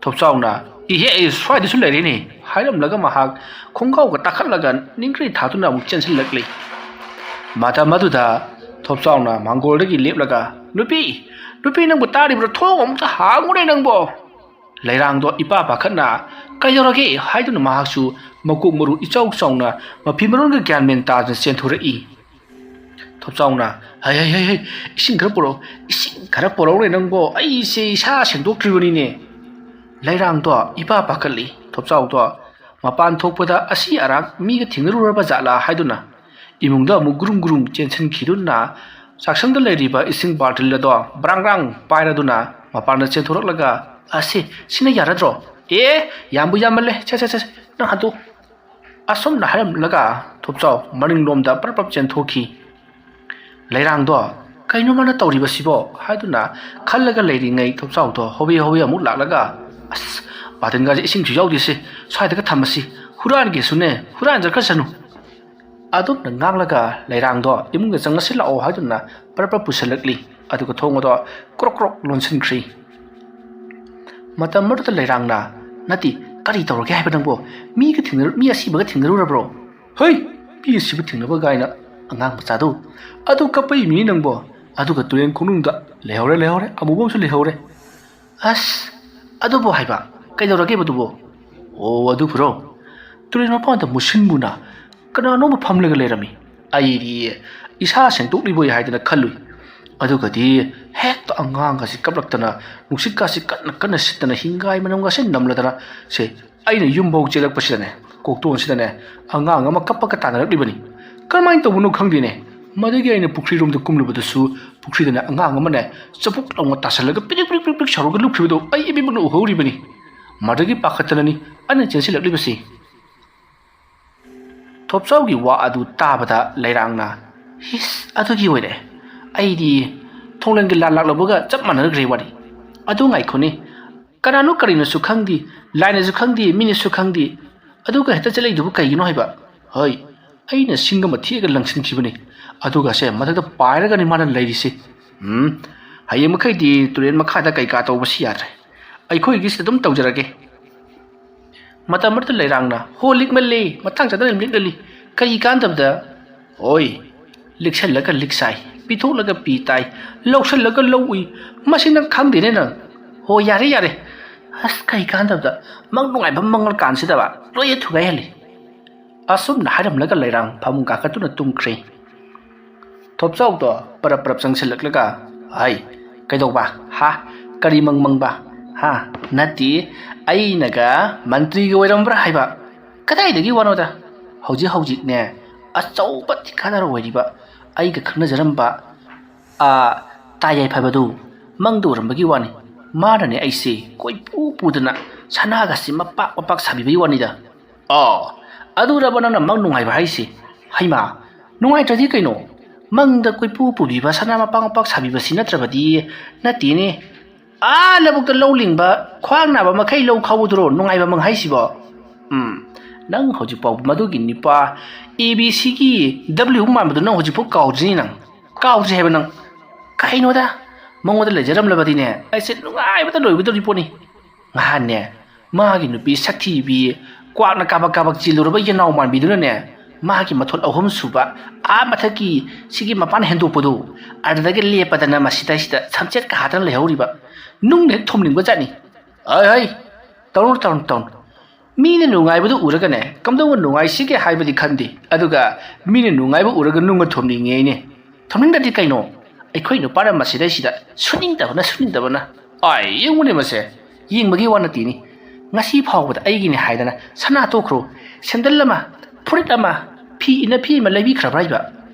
ꯊꯣꯞꯆꯥꯎꯅ, "ꯏꯍꯦ, ꯑꯩ ꯁ꯭ꯋꯥꯏꯗꯁꯨ ꯂꯩꯔꯦꯅꯦ" ꯍꯥꯏꯔꯝꯂꯒ ꯃꯍꯥꯛ ꯈꯣꯡꯒꯥꯎꯒ ꯇꯥꯈꯠꯂꯒ ꯅꯤꯡꯈ꯭ꯔꯤ ꯊꯥꯗꯨꯅ ꯑꯃꯨꯛ ꯆꯦꯟꯁꯤꯜꯂꯛꯂꯤ꯫ ꯃꯇꯝ ꯑꯗꯨꯗ ꯊꯣꯞꯆꯥꯎꯅ ꯃꯥꯡꯒꯣꯜꯗꯒꯤ ꯂꯦꯞꯂꯒ, "ꯅꯨꯄꯤ, ꯅꯨꯄꯤ, ꯅꯪꯕꯨ ꯇꯥꯔꯤꯕ꯭ꯔꯣ? ꯊꯣꯡ ꯑꯃꯨꯛꯇ ꯍꯥꯡꯉꯨꯅꯦ ꯅꯪꯕꯣ!" ꯂꯩꯔꯥꯡꯗꯣ ꯏꯄꯥ ꯄꯥꯈꯠꯅ, "ꯀꯩꯗꯧꯔꯒꯦ?" ꯍꯥꯏꯗꯨꯅ ꯃꯍꯥꯛꯁꯨ ꯃꯀꯣꯛ ꯃꯔꯨ ꯏꯆꯥꯎ ꯆꯥꯎꯅ, ꯃꯐꯤ ꯃꯔꯣꯟꯒ ꯒ꯭ꯌꯥꯟ ꯃꯦꯟ ꯇꯥꯗꯅ ꯆꯦꯟꯊꯣꯔꯛꯏ꯫ ꯊꯣꯞꯆꯥꯎꯅ, "ꯍꯩ, ꯍꯩ, ꯍꯩ, ꯍꯩ, ꯏꯁꯤꯡ ꯈꯔ ꯄꯨꯔꯛꯑꯣ, ꯏꯁꯤꯡ ꯈꯔ ꯄꯨꯔꯛꯎꯅꯦ ꯅꯪꯕꯣ, ꯑꯩꯁꯦ ꯏꯁꯥ ꯁꯦꯡꯗꯣꯛꯇ꯭ꯔꯤꯕꯅꯤꯅꯦ!" ꯂꯩꯔꯥꯡꯗꯣ ꯏꯄꯥ ꯄꯥꯈꯠꯂꯤ꯫ ꯊꯣꯞꯆꯥꯎꯗꯣ ꯃꯄꯥꯟ ꯊꯣꯛꯄꯗ ꯑꯁꯤ ꯑꯔꯥꯛ ꯃꯤꯒ ꯊꯦꯡꯅꯔꯨꯔꯕ ꯖꯥꯠꯂꯥ ꯍꯥꯏꯗꯨꯅ ꯏꯃꯨꯡꯗ ꯑꯃꯨꯛ ꯒꯨꯔꯨꯝ ꯒꯨꯔꯨꯝ ꯆꯦꯟꯁꯤꯟꯈꯤꯗꯨꯅ ꯆꯥꯛꯁꯪꯗ ꯂꯩꯔꯤꯕ ꯏꯁꯤꯡ ꯕꯥꯔꯇꯤꯜ ꯑꯗꯣ ꯕ꯭ꯔꯥꯡ ꯕ꯭ꯔꯥꯡ ꯄꯥꯏꯔꯗꯨꯅ ꯃꯄꯥꯟꯗ ꯆꯦꯟꯊꯣꯔꯛꯂꯒ, "ꯑꯁꯤ, ꯁꯤꯅ ꯌꯥꯔꯗ꯭ꯔꯣ? ꯑꯦ, ꯌꯥꯝꯕꯨ ꯌꯥꯝꯃꯜꯂꯦ, ꯁꯦ, ꯁꯦ, ꯁꯦ, ꯁꯦ, ꯅꯪ ꯍꯟꯗꯣꯛ!" ꯑꯁꯨꯝꯅ ꯍꯥꯏꯔꯝꯂꯒ ꯊꯣꯞꯆꯥꯎ ꯃꯅꯤꯡꯂꯣꯝꯗ ꯄꯔꯞ ꯄꯔꯞ ꯆꯦꯟꯊꯣꯛꯈꯤ꯫ ꯂꯩꯔꯥꯡꯗꯣ, "ꯀꯩꯅꯣ ꯃꯥꯅ ꯇꯧꯔꯤꯕꯁꯤꯕꯣ?" ꯍꯥꯏꯗꯨꯅ ꯈꯜꯂꯒ ꯂꯩꯔꯤꯉꯩ ꯊꯣꯞꯆꯥꯎꯗꯣ ꯍꯣꯕꯦ ꯍꯣꯕꯦ ꯑꯃꯨꯛ ꯂꯥꯛꯂꯒ, "ꯑꯁ, ꯕꯥꯇꯤꯟꯒꯥꯁꯦ ꯏꯁꯤꯡꯁꯨ ꯌꯥꯎꯗꯦꯁꯦ, ꯁ꯭ꯋꯥꯏꯗꯒ ꯊꯝꯃꯁꯤ, ꯍꯨꯔꯥꯟꯒꯦꯁꯨꯅꯦ, ꯍꯨꯔꯥꯟꯖꯈ꯭ꯔꯁꯅꯨ!" ꯑꯗꯨꯝꯅ ꯉꯥꯡꯂꯒ ꯂꯩꯔꯥꯡꯗꯣ ꯏꯃꯨꯡꯗ ꯆꯪꯉꯁꯤ ꯂꯥꯛꯑꯣ ꯍꯥꯏꯗꯨꯅ ꯄꯔꯞ ꯄꯔꯞ ꯄꯨꯁꯜꯂꯛꯂꯤ꯫ ꯑꯗꯨꯒ ꯊꯣꯡ ꯑꯗꯣ ꯀ꯭ꯔꯣꯛ ꯀ꯭ꯔꯣꯛ ꯂꯣꯟꯁꯤꯟꯈ꯭ꯔꯤ꯫ ꯃꯇꯝ ꯑꯗꯨꯗ ꯂꯩꯔꯥꯡꯅ, "ꯅꯠꯇꯦ, "ꯀꯔꯤ ꯇꯧꯔꯒꯦ ꯍꯥꯏꯕ ꯅꯪꯕꯣ? ꯃꯤꯒ ꯊꯦꯡꯅꯔꯨ-, ꯃꯤ ꯑꯁꯤꯕꯒ ꯊꯦꯡꯅꯔꯨꯔꯕ꯭ꯔꯣ?" "ꯍꯩ! ꯃꯤ ꯑꯁꯤꯕ ꯊꯦꯡꯅꯕ ꯀꯥꯏꯅ, ꯑꯉꯥꯡ ꯃꯆꯥꯗꯣ꯫ ꯑꯗꯨ ꯀꯞꯄꯛꯏ ꯃꯤꯅꯤ ꯅꯪꯕꯣ꯫ ꯑꯗꯨꯒ ꯇꯨꯔꯦꯟ ꯈꯣꯡꯅꯨꯡꯗ ꯂꯩꯍꯧꯔꯦ, ꯂꯩꯍꯧꯔꯦ, ꯑꯃꯨꯕ ꯑꯃꯁꯨ ꯂꯩꯍꯧꯔꯦ꯫" "ꯑꯁ, ꯑꯗꯨꯕꯨ ꯍꯥꯏꯕ, ꯀꯩꯗꯧꯔꯒꯦꯕ ꯑꯗꯨꯕꯨ?" "ꯑꯣ, ꯑꯗꯨꯕꯨꯔꯣ? ꯇꯨꯔꯦꯜ ꯃꯄꯥꯟꯗ ꯃꯨꯁꯤꯟ ꯃꯨꯅ ꯀꯅꯥꯅꯣꯝꯃ ꯐꯝꯂꯒ ꯂꯩꯔꯝꯃꯤ꯫ ꯑꯩꯗꯤ ꯏꯁꯥ ꯁꯦꯡꯗꯣꯛꯂꯤꯕꯣꯏ ꯍꯥꯏꯗꯅ ꯈꯜꯂꯨꯏ꯫ ꯑꯗꯨꯒꯗꯤ ꯍꯦꯛꯇ ꯑꯉꯥꯡꯒꯁꯤ ꯀꯞꯂꯛꯇꯅ, ꯅꯨꯡꯁꯤꯠꯀꯥꯁꯤ ꯀꯟꯅ ꯀꯟꯅ ꯁꯤꯠꯇꯅ, ꯍꯤꯡꯒꯥꯏ ꯃꯅꯝꯒꯁꯤ ꯅꯝꯂꯗꯅ, ꯁꯦ, ꯑꯩꯅ ꯌꯨꯝꯐꯥꯎ ꯆꯦꯜꯂꯛꯄꯁꯤꯗꯅꯦ, ꯀꯣꯛꯇꯣꯟꯁꯤꯗꯅꯦ ꯑꯉꯥꯡ ꯑꯃ ꯀꯞꯄꯒ ꯇꯥꯟꯅꯔꯛꯂꯤꯕꯅꯤ꯫ ꯀꯔꯝꯍꯥꯏꯅ ꯇꯧꯕꯅꯣ ꯈꯪꯗꯦꯅꯦ꯫ ꯃꯗꯨꯒꯤ ꯑꯩꯅ ꯄꯨꯈ꯭ꯔꯤꯔꯣꯝꯗ ꯀꯨꯝꯂꯨꯕꯗꯁꯨ ꯄꯨꯈ꯭ꯔꯤꯗꯅ ꯑꯉꯥꯡ ꯑꯃꯅꯦ ꯆꯕꯨꯛ ꯂꯥꯎꯅ ꯇꯥꯁꯜꯂꯒ ꯄꯤꯔꯤꯛ ꯄꯤꯔꯤꯛ ꯄꯤꯔꯤꯛ ꯄꯤꯔꯤꯛ ꯁꯧꯔꯒ ꯂꯨꯞꯈꯤꯕꯗꯣ ꯑꯩ ꯏꯃꯤꯠꯃꯛꯅ ꯎꯍꯧꯔꯤꯕꯅꯤ꯫ ꯃꯗꯨꯒꯤ ꯄꯥꯈꯠꯇꯅꯅꯤ ꯑꯩꯅ ꯆꯦꯟꯁꯤꯜꯂꯛꯂꯤꯕꯁꯤ꯫" ꯊꯣꯞꯆꯥꯎꯒꯤ ꯋꯥ ꯑꯗꯨ ꯇꯥꯕꯗ ꯂꯩꯔꯥꯡꯅ, "ꯍꯤꯁ, ꯑꯗꯨꯒꯤ ꯑꯣꯏꯔꯦ꯫ ꯑꯩꯗꯤ ꯊꯣꯡꯂꯦꯟꯒꯤ ꯂꯥꯟ ꯂꯥꯛꯂꯕꯒ ꯆꯞ ꯃꯥꯟꯅꯈ꯭ꯔꯦ ꯋꯥꯔꯤ꯫ ꯑꯗꯨ ꯉꯥꯏꯈꯣꯅꯦ, ꯀꯅꯥꯅꯣ ꯀꯔꯤꯅꯣꯁꯨ ꯈꯪꯗꯦ, ꯂꯥꯏꯅꯁꯨ ꯈꯪꯗꯦ, ꯃꯤꯅꯁꯨ ꯈꯪꯗꯦ, ꯑꯗꯨꯒ ꯍꯦꯛꯇ ꯆꯦꯜꯂꯛꯏꯗꯨꯕꯨ ꯀꯩꯒꯤꯅꯣ ꯍꯥꯏꯕ? ꯍꯣꯏ, ꯑꯩꯅ ꯁꯤꯡ ꯑꯃ ꯊꯦꯛꯑꯒ ꯂꯪꯁꯤꯟꯈꯤꯕꯅꯤ꯫ ꯑꯗꯨꯒꯁꯦ ꯃꯊꯛꯇ ꯄꯥꯏꯔꯒꯅꯤ ꯃꯥꯅ ꯂꯩꯔꯤꯁꯦ꯫ ꯎꯝ, ꯍꯌꯦꯡ ꯃꯈꯩꯗꯤ ꯇꯨꯔꯦꯜ ꯃꯈꯥꯗ ꯀꯩꯀꯥ ꯇꯧꯕꯁꯤ ꯌꯥꯗ꯭ꯔꯦ꯫ ꯑꯩꯈꯣꯏꯒꯤꯁꯤꯗ ꯑꯗꯨꯝ ꯇꯧꯖꯔꯒꯦ꯫" ꯃꯇꯝ ꯑꯃꯗ ꯂꯩꯔꯥꯡꯅ, "ꯍꯣ, ꯂꯤꯛꯃꯜꯂꯤ, ꯃꯇꯥꯡ ꯆꯥꯗꯅ ꯂꯤꯛꯂꯜꯂꯤ, ꯀꯔꯤ ꯀꯥꯟꯗꯕꯗ?" "ꯍꯣꯏ, ꯂꯤꯛꯁꯜꯂꯒ ꯂꯤꯛ ꯆꯥꯏ, ꯄꯤꯊꯣꯛꯂꯒ ꯄꯤ ꯇꯥꯏ, ꯂꯧꯁꯜꯂꯒ ꯂꯧ ꯎꯏ, ꯃꯁꯤ ꯅꯪ ꯈꯪꯗꯦꯅꯦ ꯅꯪ꯫ ꯍꯣ, ꯌꯥꯔꯦ, ꯌꯥꯔꯦ꯫ ꯑꯁ, ꯀꯔꯤ ꯀꯥꯟꯗꯕꯗ, ꯃꯪ ꯅꯨꯡꯉꯥꯏꯕ ꯃꯪꯉꯀꯥꯟꯁꯤꯗꯕ ꯂꯣꯏꯅ ꯊꯨꯒꯥꯏꯍꯜꯂꯤ꯫" ꯑꯁꯨꯝꯅ ꯍꯥꯏꯔꯝꯂꯒ ꯂꯩꯔꯥꯡ ꯐꯃꯨꯡ ꯀꯥꯈꯠꯇꯨꯅ ꯇꯨꯝꯈ꯭ꯔꯦ꯫ ꯊꯣꯞꯆꯥꯎꯗꯣ ꯄꯔꯞ ꯄꯔꯞ ꯆꯪꯁꯤꯜꯂꯛꯂꯒ, "ꯍꯥꯏ, ꯀꯩꯗꯧꯕ? ꯍꯥ? ꯀꯔꯤ ꯃꯪ ꯃꯪꯕ? ꯍꯥ? ꯅꯠꯇꯦ, ꯑꯩꯅꯒ ꯃꯟꯇ꯭ꯔꯤꯒ ꯑꯣꯏꯔꯝꯕ꯭ꯔꯥ ꯍꯥꯏꯕ? ꯀꯗꯥꯏꯗꯒꯤ ꯋꯥꯅꯣꯗ? ꯍꯧꯖꯤꯛ ꯍꯧꯖꯤꯛꯅꯦ, ꯑꯆꯧꯕ ꯊꯤꯀꯥꯗꯥꯔ ꯑꯣꯏꯔꯤꯕ ꯑꯩꯒ ꯈꯪꯅꯖꯔꯝꯕ, ꯑꯥ, ꯇꯥ ꯌꯥꯏꯐꯕꯗꯨ ꯃꯪꯗ ꯎꯔꯝꯕꯒꯤ ꯋꯥꯅꯤ꯫ ꯃꯥꯅꯅꯦ ꯑꯩꯁꯦ ꯀꯣꯏꯄꯨ ꯄꯨꯗꯅ ꯁꯅꯥꯒꯁꯤ ꯃꯄꯥꯛ ꯃꯄꯥꯛ ꯁꯥꯕꯤꯕꯒꯤ ꯋꯥꯅꯤꯗ꯫" "ꯑꯣ, ꯑꯗꯨꯔꯕ ꯅꯪꯅ ꯃꯪ ꯅꯨꯡꯉꯥꯏꯕ ꯍꯥꯏꯁꯦ? ꯍꯩꯃꯥ, ꯅꯨꯡꯉꯥꯏꯇ꯭ꯔꯗꯤ ꯀꯩꯅꯣ? ꯃꯪꯗ ꯀꯣꯏꯄꯨ ꯄꯨꯕꯤꯕ, ꯁꯅꯥ ꯃꯄꯥꯛ ꯃꯄꯥꯛ ꯁꯥꯕꯤꯕꯁꯤ ꯅꯠꯇ꯭ꯔꯕꯗꯤ ꯅꯠꯇꯦꯅꯦ꯫ ꯑꯥ ꯂꯧꯕꯨꯛꯇ ꯂꯧ ꯂꯤꯡꯕ, ꯈ꯭ꯋꯥꯡ ꯅꯥꯕ ꯃꯈꯩ ꯂꯧ ꯈꯥꯎꯕꯗꯨꯔꯣ ꯅꯨꯡꯉꯥꯏꯕ ꯃꯪ ꯍꯥꯏꯁꯤꯕꯣ? ꯎꯝ, ꯅꯪ ꯍꯧꯖꯤꯛ ꯐꯥꯎꯕ ꯃꯗꯨꯒꯤ ꯅꯤꯄꯥ ꯑꯦ ꯕꯤ ꯁꯤꯒꯤ ꯗꯕ꯭ꯂꯤꯎ ꯃꯥꯟꯕꯗꯨ ꯅꯪ ꯍꯧꯖꯤꯛꯐꯥꯎ ꯀꯥꯎꯗ꯭ꯔꯤꯅꯤ ꯅꯪ꯫ ꯀꯥꯎꯗ꯭ꯔꯤ ꯍꯥꯏꯕ ꯅꯪ꯫ ꯀꯩꯅꯣꯗ, ꯃꯉꯣꯟꯗ ꯂꯩꯖꯔꯝꯂꯕꯗꯤꯅꯦ, ꯑꯩꯁꯦ ꯅꯨꯡꯉꯥꯏꯕꯗ ꯂꯣꯏꯒꯗꯧꯔꯤ ꯄꯣꯠꯅꯤ꯫" ꯉꯍꯥꯟꯅꯦ, ꯃꯥꯒꯤ ꯅꯨꯄꯤ ꯁꯛꯊꯤꯕꯤ, ꯀ꯭ꯋꯥꯛꯅ ꯀꯥꯕꯛ ꯀꯥꯕꯛ ꯆꯦꯜꯂꯨꯔꯕ ꯌꯦꯅꯥꯎ ꯃꯥꯟꯕꯤꯗꯨꯅꯅꯦ, ꯃꯥꯒꯤ ꯃꯊꯣꯜ ꯑꯍꯨꯝ ꯁꯨꯕ, ꯑꯥ ꯃꯊꯛꯀꯤ ꯁꯤꯒꯤ ꯃꯄꯥꯟ ꯍꯦꯟꯗꯣꯛꯄꯗꯨ, ꯑꯗꯨꯗꯒꯤ ꯂꯦꯞꯄꯗꯅ ꯃꯁꯤꯗꯩꯁꯤꯗ ꯁꯝꯆꯦꯠꯀ ꯍꯥꯠꯇꯅ ꯂꯩꯍꯧꯔꯤꯕ꯫ ꯅꯨꯡꯅ ꯍꯦꯛ ꯊꯨꯝꯅꯤꯡꯕ ꯖꯥꯠꯅꯤ꯫ ꯍꯩ, ꯍꯩ, ꯇꯧꯅꯨ, ꯇꯧꯅꯨ, ꯇꯧꯅꯨ꯫ ꯃꯤꯅ ꯅꯨꯡꯉꯥꯏꯕꯗꯨ ꯎꯔꯒꯅꯦ, ꯀꯝꯗꯧꯅ ꯅꯨꯡꯉꯥꯏꯁꯤꯒꯦ ꯍꯥꯏꯕꯗꯤ ꯈꯟꯗꯦ, ꯑꯗꯨꯒ ꯃꯤꯅ ꯅꯨꯡꯉꯥꯏꯕ ꯎꯔꯒ ꯅꯨꯡꯅ ꯊꯨꯝꯅꯤꯡꯉꯦ ꯍꯥꯏꯅꯦ꯫ ꯊꯨꯝꯅꯤꯡꯗꯗꯤ ꯀꯩꯅꯣ? ꯑꯩꯈꯣꯏ ꯅꯨꯄꯥꯅ ꯃꯁꯤꯗꯩꯁꯤꯗ ꯁꯨꯅꯤꯡꯗꯕꯅ, ꯁꯨꯅꯤꯡꯗꯕꯅ꯫ ꯑꯥꯏ, ꯌꯦꯡꯉꯨꯅꯦ ꯃꯁꯦ꯫ ꯌꯦꯡꯕꯒꯤ ꯋꯥ ꯅꯠꯇꯦꯅꯤ꯫ ꯉꯁꯤ ꯐꯥꯎꯕꯗ ꯑꯩꯒꯤꯅꯤ ꯍꯥꯏꯗꯅ ꯁꯅꯥ ꯇꯣꯛꯈ꯭ꯔꯣ, ꯁꯦꯟꯗꯜ ꯑꯃ, ꯐꯨꯔꯤꯠ ꯑꯃ, ꯐꯤ ꯏꯟꯅꯐꯤ ꯑꯃ ꯂꯩꯕꯤꯈ꯭ꯔꯕ꯭ꯔꯥ ꯍꯥꯏꯕ?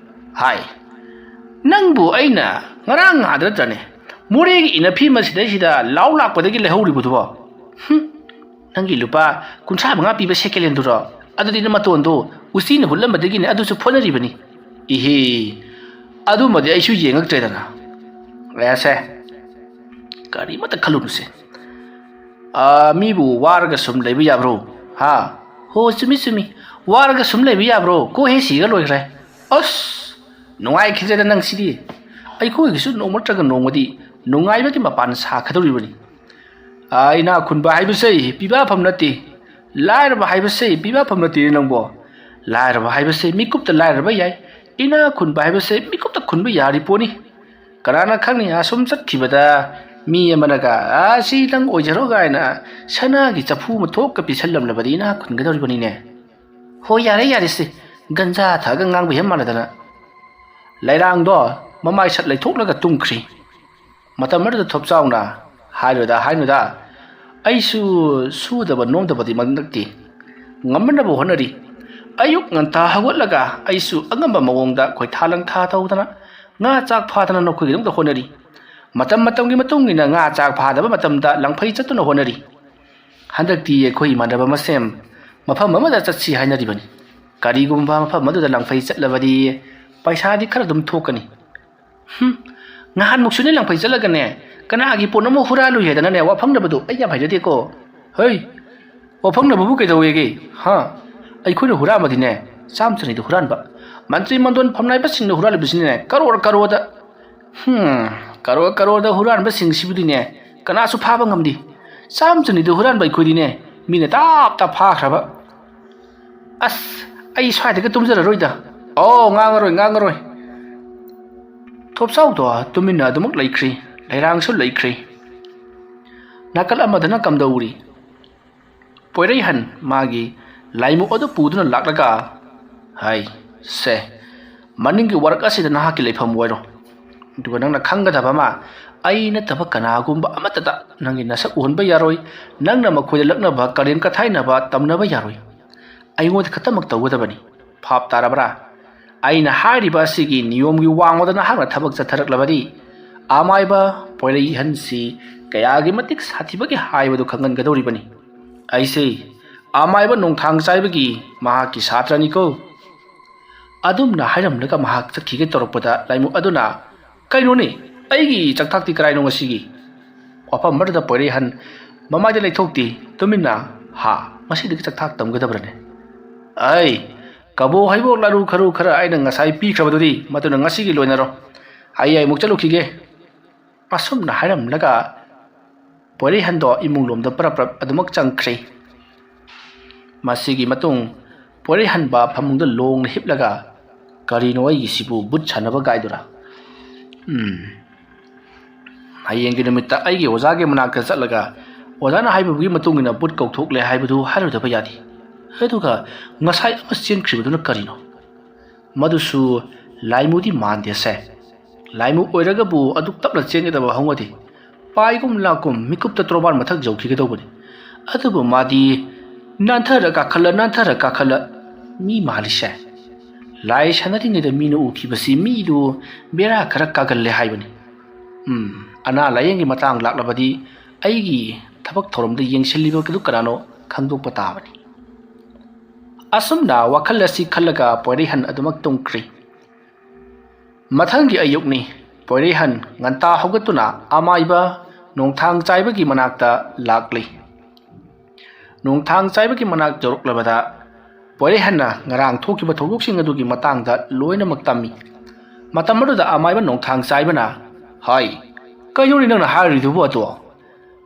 ꯍꯥꯏ, ꯅꯪꯕꯨ ꯑꯩꯅ ꯉꯔꯥꯡ ꯉꯥꯗ ꯅꯠꯇ꯭ꯔꯅꯦ, ꯃꯣꯔꯦꯒꯤ ꯏꯟꯅꯐꯤ ꯑꯃ ꯁꯤꯗꯩꯁꯤꯗ ꯂꯥꯎ ꯂꯥꯛꯄꯗꯒꯤ ꯂꯩꯍꯧꯔꯤꯕꯗꯨꯕꯣ? ꯍꯨꯝ, ꯅꯪꯒꯤ ꯂꯨꯄꯥ ꯀꯨꯟꯊ꯭ꯔꯥ ꯃꯉꯥ ꯄꯤꯕ ꯁꯦꯀꯦꯟ ꯍꯦꯟꯗꯨꯔꯣ? ꯑꯗꯨꯗꯤ ꯅꯃꯇꯣꯟꯗꯣ ꯎꯆꯤꯅ ꯍꯨꯠꯂꯝꯕꯗꯒꯤꯅꯦ ꯑꯗꯨꯁꯨ ꯐꯣꯠꯅꯔꯤꯕꯅꯤ꯫ ꯏꯍꯦ, ꯑꯗꯨꯃꯗꯤ ꯑꯩꯁꯨ ꯌꯦꯡꯉꯛꯇ꯭ꯔꯦꯗꯅ꯫ ꯑꯦꯁꯦ, ꯀꯔꯤꯃꯠꯇ ꯈꯜꯂꯨꯅꯨꯁꯦ꯫ ꯑꯥ, ꯃꯤꯕꯨ ꯋꯥꯔꯒ ꯁꯨꯝ ꯂꯩꯕ ꯌꯥꯕ꯭ꯔꯣ? ꯍꯥ? ꯍꯣ, ꯆꯨꯝꯃꯤ, ꯆꯨꯝꯃꯤ꯫ ꯋꯥꯔꯒ ꯁꯨꯝ ꯂꯩꯕ ꯌꯥꯕ꯭ꯔꯣ? ꯀꯣ ꯍꯦ ꯁꯤꯒ ꯂꯣꯏꯈ꯭ꯔꯦ꯫ ꯑꯁ, ꯅꯨꯡꯉꯥꯏꯈꯤꯗ꯭ꯔꯦꯗ ꯅꯪꯁꯤꯗꯤ꯫ ꯑꯩꯈꯣꯏꯒꯤꯁꯨ ꯅꯣꯡꯃ ꯅꯠꯇ꯭ꯔꯒ ꯅꯣꯡꯃꯗꯤ ꯅꯨꯡꯉꯥꯏꯕꯒꯤ ꯃꯄꯥꯟ ꯁꯥꯈꯤꯗꯧꯔꯤꯕꯅꯤ꯫ ꯑꯥ, ꯏꯅꯥꯛ ꯈꯨꯟꯕ ꯍꯥꯏꯕꯁꯦ ꯄꯤꯕꯥꯐꯝ ꯅꯠꯇꯦ꯫ ꯂꯥꯏꯔꯕ ꯍꯥꯏꯕꯁꯦ ꯄꯤꯕꯥꯐꯝ ꯅꯠꯇꯦꯅꯦ ꯅꯪꯕꯣ꯫ ꯂꯥꯏꯔꯕ ꯍꯥꯏꯕꯁꯦ ꯃꯤꯀꯨꯞꯇ ꯂꯥꯏꯔꯕ ꯌꯥꯏ꯫ ꯏꯅꯥꯛ ꯈꯨꯟꯕ ꯍꯥꯏꯕꯁꯦ ꯃꯤꯀꯨꯞꯇ ꯈꯨꯟꯕ ꯌꯥꯔꯤ ꯄꯣꯠꯅꯤ꯫ ꯀꯅꯥꯅ ꯈꯪꯅꯤ, ꯑꯁꯨꯝ ꯆꯠꯈꯤꯕꯗ ꯃꯤ ꯑꯃꯅꯒ, "ꯑꯥ, ꯁꯤ ꯅꯪ ꯑꯣꯏꯖꯔꯣ" ꯀꯥꯏꯅ ꯁꯅꯥꯒꯤ ꯆꯐꯨ ꯑꯃ ꯊꯣꯛꯀ ꯄꯤꯁꯜꯂꯝꯂꯕꯗꯤ ꯏꯅꯥꯛ ꯈꯨꯟꯒꯗꯧꯔꯤꯕꯅꯤꯅꯦ꯫ ꯍꯣꯏ, ꯌꯥꯔꯦ, ꯌꯥꯔꯦ ꯁꯦ, ꯒꯟꯖꯥ ꯊꯛꯑꯒ ꯉꯥꯡꯕ ꯍꯦꯛ ꯃꯥꯟꯅꯗꯅ꯫ ꯂꯩꯔꯥꯡꯗꯣ ꯃꯃꯥꯏ ꯁꯠ ꯂꯩꯊꯣꯛꯂꯒ ꯇꯨꯝꯈ꯭ꯔꯤ꯫ ꯃꯇꯝ ꯑꯗꯨꯗ ꯊꯣꯞꯆꯥꯎꯅ, "ꯍꯥꯏꯅꯨꯗ, ꯍꯥꯏꯅꯨꯗ, ꯑꯩꯁꯨ ꯁꯨꯗꯕ ꯅꯣꯝꯗꯕꯗꯤ ꯅꯠꯇꯦ, ꯉꯝꯅꯕ ꯍꯣꯠꯅꯔꯤ꯫ ꯑꯌꯨꯛ ꯉꯟꯇꯥ ꯍꯧꯒꯠꯂꯒ ꯑꯩꯁꯨ ꯑꯉꯝꯕ ꯃꯑꯣꯡꯗ ꯈꯣꯏꯊꯥ ꯂꯪꯊꯥ ꯇꯧꯗꯅ, ꯉꯥ ꯆꯥꯛ ꯐꯥꯗꯅ ꯅꯈꯣꯏꯒꯤꯗꯃꯛꯇ ꯍꯣꯠꯅꯔꯤ꯫ ꯃꯇꯝ ꯃꯇꯝꯒꯤ ꯃꯇꯨꯡ ꯏꯟꯅ ꯉꯥ ꯆꯥꯛ ꯐꯥꯗꯕ ꯃꯇꯝꯗ ꯂꯪꯐꯩ ꯆꯠꯇꯨꯅ ꯍꯣꯠꯅꯔꯤ꯫ ꯍꯟꯗꯛꯇꯤ ꯑꯩꯈꯣꯏ ꯏꯃꯥꯟꯅꯕ ꯃꯁꯦꯟ ꯃꯐꯝ ꯑꯃꯗ ꯆꯠꯁꯤ ꯍꯥꯏꯅꯔꯤꯕꯅꯤ꯫ ꯀꯔꯤꯒꯨꯝꯕ ꯃꯐꯝ ꯑꯗꯨꯗ ꯂꯪꯐꯩ ꯆꯠꯂꯕꯗꯤ ꯄꯩꯁꯥꯗꯤ ꯈꯔ ꯑꯗꯨꯝ ꯊꯣꯛꯀꯅꯤ꯫" ꯍꯨꯝ, ꯅꯍꯥꯟꯃꯨꯛꯁꯨꯅꯦ ꯂꯪꯐꯩ ꯆꯠꯂꯒꯅꯦ, ꯀꯅꯥꯒꯤ ꯄꯣꯠ ꯑꯃ ꯍꯨꯔꯥꯜꯂꯨꯏ ꯍꯥꯏꯗꯅꯅꯦ, ꯋꯥꯐꯪꯅꯕꯗꯣ ꯑꯩ ꯌꯥꯝ ꯍꯩꯅꯗꯦꯀꯣ꯫ ꯍꯩ, ꯋꯥꯐꯪꯅꯕꯕꯨ ꯀꯩꯗꯧꯋꯦꯒꯦ? ꯍꯥ? ꯑꯩꯈꯣꯏꯅ ꯍꯨꯔꯥꯟꯕꯗꯤꯅꯦ, ꯆꯥꯝ ꯆꯅꯤꯗ ꯍꯨꯔꯥꯟꯕ꯫ ꯃꯟꯇ꯭ꯔꯤ ꯃꯟꯗꯣꯟ ꯐꯝꯅꯥꯏꯕꯁꯤꯡꯅ ꯍꯨꯔꯥꯜꯂꯤꯕꯁꯤꯅꯅꯦ, ꯀꯔꯣꯔ ꯀꯔꯣꯔꯗ꯫ ꯍꯨꯝ, ꯀꯔꯣꯔ ꯀꯔꯣꯔꯗ ꯍꯨꯔꯥꯟꯕꯁꯤꯡꯁꯤꯕꯨꯗꯤꯅꯦ, ꯀꯅꯥꯁꯨ ꯐꯥꯕ ꯉꯝꯗꯦ꯫ ꯆꯥꯝ ꯆꯅꯤꯗꯨ ꯍꯨꯔꯥꯟꯕ ꯑꯩꯈꯣꯏꯗꯤꯅꯦ, ꯃꯤꯅ ꯇꯥꯞ ꯇꯥꯞ ꯐꯥꯈ꯭ꯔꯕ꯫ "ꯑꯁ, ꯑꯩ ꯁ꯭ꯋꯥꯏꯗꯒ ꯇꯨꯝꯖꯔꯔꯣꯏꯗ"꯫ "ꯑꯣ, ꯉꯥꯡꯉꯔꯣꯏ, ꯉꯥꯡꯉꯔꯣꯏ"꯫ ꯊꯣꯞꯆꯥꯎꯗꯣ ꯇꯨꯃꯤꯟꯅ ꯑꯗꯨꯃꯛ ꯂꯩꯈ꯭ꯔꯤ꯫ ꯂꯩꯔꯥꯡꯁꯨ ꯂꯩꯈ꯭ꯔꯤ꯫ ꯅꯥꯀꯜ ꯑꯃꯗꯅ ꯀꯝꯗꯧꯔꯤ? ꯄꯣꯏꯔꯩꯍꯟ ꯃꯥꯒꯤ ꯂꯥꯏꯃꯨꯛ ꯑꯗꯨ ꯄꯨꯗꯨꯅ ꯂꯥꯛꯂꯒ, "ꯍꯥꯏ, ꯁꯦ, ꯃꯅꯤꯡꯒꯤ ꯋꯥꯔꯛ ꯑꯁꯤꯗ ꯅꯍꯥꯛꯀꯤ ꯂꯩꯐꯝ ꯑꯣꯏꯔꯣ꯫ ꯑꯗꯨꯒ ꯅꯪꯅ ꯈꯪꯒꯗꯕ ꯑꯃ, ꯑꯩ ꯅꯠꯇꯕ ꯀꯅꯥꯒꯨꯝꯕ ꯑꯃꯠꯇꯗ ꯅꯪꯒꯤ ꯅꯁꯛ ꯎꯍꯟꯕ ꯌꯥꯔꯣꯏ꯫ ꯅꯪꯅ ꯃꯈꯣꯏꯗ ꯂꯛꯅꯕ, ꯀꯔꯦꯝ ꯀꯊꯥꯏꯅꯕ ꯇꯝꯅꯕ ꯌꯥꯔꯣꯏ꯫ ꯑꯩꯉꯣꯟꯗ ꯈꯛꯇꯃꯛ ꯇꯧꯒꯗꯕꯅꯤ꯫ ꯚꯥꯞ ꯇꯥꯔꯕ꯭ꯔꯥ? ꯑꯩꯅ ꯍꯥꯏꯔꯤꯕ ꯑꯁꯤꯒꯤ ꯅꯤꯌꯣꯝꯒꯤ ꯋꯥꯡꯃꯗ ꯅꯍꯥꯛꯅ ꯊꯕꯛ ꯆꯠꯊꯔꯛꯂꯕꯗꯤ, ꯑꯃꯥꯏꯕ ꯄꯣꯏꯔꯩꯍꯟꯁꯤ ꯀꯌꯥꯒꯤ ꯃꯇꯤꯛ ꯁꯥꯊꯤꯕꯒꯦ ꯍꯥꯏꯕꯗꯨ ꯈꯪꯍꯟꯒꯗꯧꯔꯤꯕꯅꯤ꯫ ꯑꯩꯁꯦ ꯑꯃꯥꯏꯕ ꯅꯣꯡꯊꯥꯡ ꯆꯥꯏꯕꯒꯤ ꯃꯍꯥꯛꯀꯤ ꯁꯥꯇ꯭ꯔꯅꯤꯀꯣ"꯫ ꯑꯗꯨꯝꯅ ꯍꯥꯏꯔꯝꯂꯒ ꯃꯍꯥꯛ ꯆꯠꯈꯤꯒꯦ ꯇꯧꯔꯛꯄꯗ ꯂꯥꯏꯃꯨ ꯑꯗꯨꯅ, "ꯀꯩꯅꯣꯅꯦ? ꯑꯩꯒꯤ ꯆꯥꯛꯊꯥꯛꯇꯤ ꯀꯔꯥꯏꯅꯣ ꯉꯁꯤꯒꯤ?" ꯋꯥꯐꯝ ꯑꯃꯗꯨꯗ ꯄꯣꯏꯔꯩꯍꯟ ꯃꯃꯥꯏꯗ ꯂꯩꯊꯣꯛꯇꯦ꯫ ꯇꯨꯃꯤꯟꯅ, "ꯍꯥ, ꯉꯁꯤꯗꯒꯤ ꯆꯥꯛꯊꯥꯛ ꯇꯝꯒꯗꯕ꯭ꯔꯅꯦ? ꯑꯩ, ꯀꯕꯣ ꯍꯩꯕꯣꯛ ꯂꯥꯔꯨ ꯈꯔꯨ ꯈꯔ ꯑꯩꯅ ꯉꯁꯥꯏ ꯄꯤꯈ꯭ꯔꯕꯗꯨꯗꯤ, ꯃꯗꯨꯅ ꯉꯁꯤꯒꯤ ꯂꯣꯏꯅꯔꯣ꯫ ꯑꯩ ꯑꯃꯨꯛ ꯆꯠꯂꯨꯈꯤꯒꯦ"꯫ ꯑꯁꯨꯝꯅ ꯍꯥꯏꯔꯝꯂꯒ ꯄꯣꯏꯔꯩꯍꯟꯗꯣ ꯏꯃꯨꯡ ꯂꯣꯝꯗ ꯄꯔꯞ ꯄꯔꯞ ꯑꯗꯨꯃꯛ ꯆꯪꯈ꯭ꯔꯦ꯫ ꯃꯁꯤꯒꯤ ꯃꯇꯨꯡ ꯄꯣꯏꯔꯩꯍꯟꯕ ꯐꯃꯨꯡꯗ ꯂꯣꯡꯅ ꯍꯤꯞꯂꯒ, "ꯀꯔꯤꯅꯣ ꯑꯩꯒꯤꯁꯤꯕꯨ, ꯕꯨꯠ ꯁꯥꯟꯅꯕ ꯒꯥꯏꯗꯨꯔꯥ? ꯎꯝ, ꯍꯌꯦꯡꯒꯤ ꯅꯨꯃꯤꯠꯇ ꯑꯩꯒꯤ ꯑꯣꯖꯥꯒꯤ ꯃꯅꯥꯛꯇ ꯆꯠꯂꯒ ꯑꯣꯖꯥꯅ ꯍꯥꯏꯕꯒꯤ ꯃꯇꯨꯡ ꯏꯟꯅ ꯕꯨꯠ ꯀꯧꯊꯣꯛꯂꯦ ꯍꯥꯏꯕꯗꯨ ꯍꯥꯏꯔꯣꯏꯗꯕ ꯌꯥꯗꯦ꯫ ꯑꯗꯨꯒ ꯉꯁꯥꯏ ꯑꯃ ꯆꯦꯟꯈ꯭ꯔꯤꯕꯗꯨꯅ ꯀꯔꯤꯅꯣ? ꯃꯗꯨꯁꯨ ꯂꯥꯏꯃꯨꯗꯤ ꯃꯥꯟꯗꯦꯁꯦ꯫ ꯂꯥꯏꯃꯨ ꯑꯣꯏꯔꯒꯕꯨ ꯑꯗꯨꯛ ꯇꯞꯅ ꯆꯦꯟꯒꯗꯕ ꯍꯧꯅꯗꯦ꯫ ꯄꯥꯏꯒꯨꯝ ꯂꯥꯛꯀꯨꯝ ꯃꯤꯀꯨꯞꯇ ꯇꯣꯔꯕꯥꯟ ꯃꯊꯛ ꯌꯧꯈꯤꯒꯗꯧꯕꯅꯤ꯫ ꯑꯗꯨꯕꯨ ꯃꯥꯗꯤ ꯅꯥꯟꯊꯔ ꯀꯥꯈꯠꯂ, ꯅꯥꯟꯊꯔ ꯀꯥꯈꯠꯂ ꯃꯤ ꯃꯥꯜꯂꯤꯁꯦ꯫ ꯂꯥꯏ ꯁꯥꯟꯅꯔꯤꯉꯩꯗ ꯃꯤꯅ ꯎꯈꯤꯕꯁꯤ ꯃꯤꯗꯨ ꯕꯦꯔꯥ ꯈꯔ ꯀꯥꯒꯜꯂꯦ ꯍꯥꯏꯕꯅꯤ꯫ ꯎꯝ, ꯑꯅꯥ ꯂꯥꯏꯌꯦꯡꯒꯤ ꯃꯇꯥꯡ ꯂꯥꯛꯂꯕꯗꯤ ꯑꯩꯒꯤ ꯊꯕꯛ ꯊꯧꯔꯝꯗ ꯌꯦꯡꯁꯤꯜꯂꯤꯕꯗꯨ ꯀꯅꯥꯅꯣ ꯈꯪꯗꯣꯛꯄ ꯇꯥꯕꯅꯤ꯫ ꯑꯁꯨꯝꯅ ꯋꯥꯈꯜ ꯑꯁꯤ ꯈꯜꯂꯒ ꯄꯣꯏꯔꯩꯍꯟ ꯑꯗꯨꯃꯛ ꯇꯨꯝꯈ꯭ꯔꯤ꯫ ꯃꯊꯪꯒꯤ ꯑꯌꯨꯛꯅꯤ꯫ ꯄꯣꯏꯔꯩꯍꯟ ꯉꯟꯇꯥ ꯍꯧꯒꯠꯇꯨꯅ ꯑꯃꯥꯏꯕ ꯅꯣꯡꯊꯥꯡ ꯆꯥꯏꯕꯒꯤ ꯃꯅꯥꯛꯇ ꯂꯥꯛꯂꯤ꯫ ꯅꯣꯡꯊꯥꯡ ꯆꯥꯏꯕꯒꯤ ꯃꯅꯥꯛ ꯌꯧꯔꯛꯂꯕꯗ ꯄꯣꯏꯔꯩꯍꯟꯅ ꯉꯔꯥꯡ ꯊꯣꯛꯈꯤꯕ ꯊꯧꯗꯣꯛꯁꯤꯡ ꯑꯗꯨꯒꯤ ꯃꯇꯥꯡꯗ ꯂꯣꯏꯅꯃꯛ ꯇꯝꯃꯤ꯫ ꯃꯇꯝ ꯑꯗꯨꯗ ꯑꯃꯥꯏꯕ ꯅꯣꯡꯊꯥꯡ ꯆꯥꯏꯕꯅ, "ꯍꯥꯏ, ꯀꯩꯅꯣꯅꯦ ꯅꯪꯅ ꯍꯥꯏꯔꯤꯗꯨꯕꯨ ꯑꯗꯣ?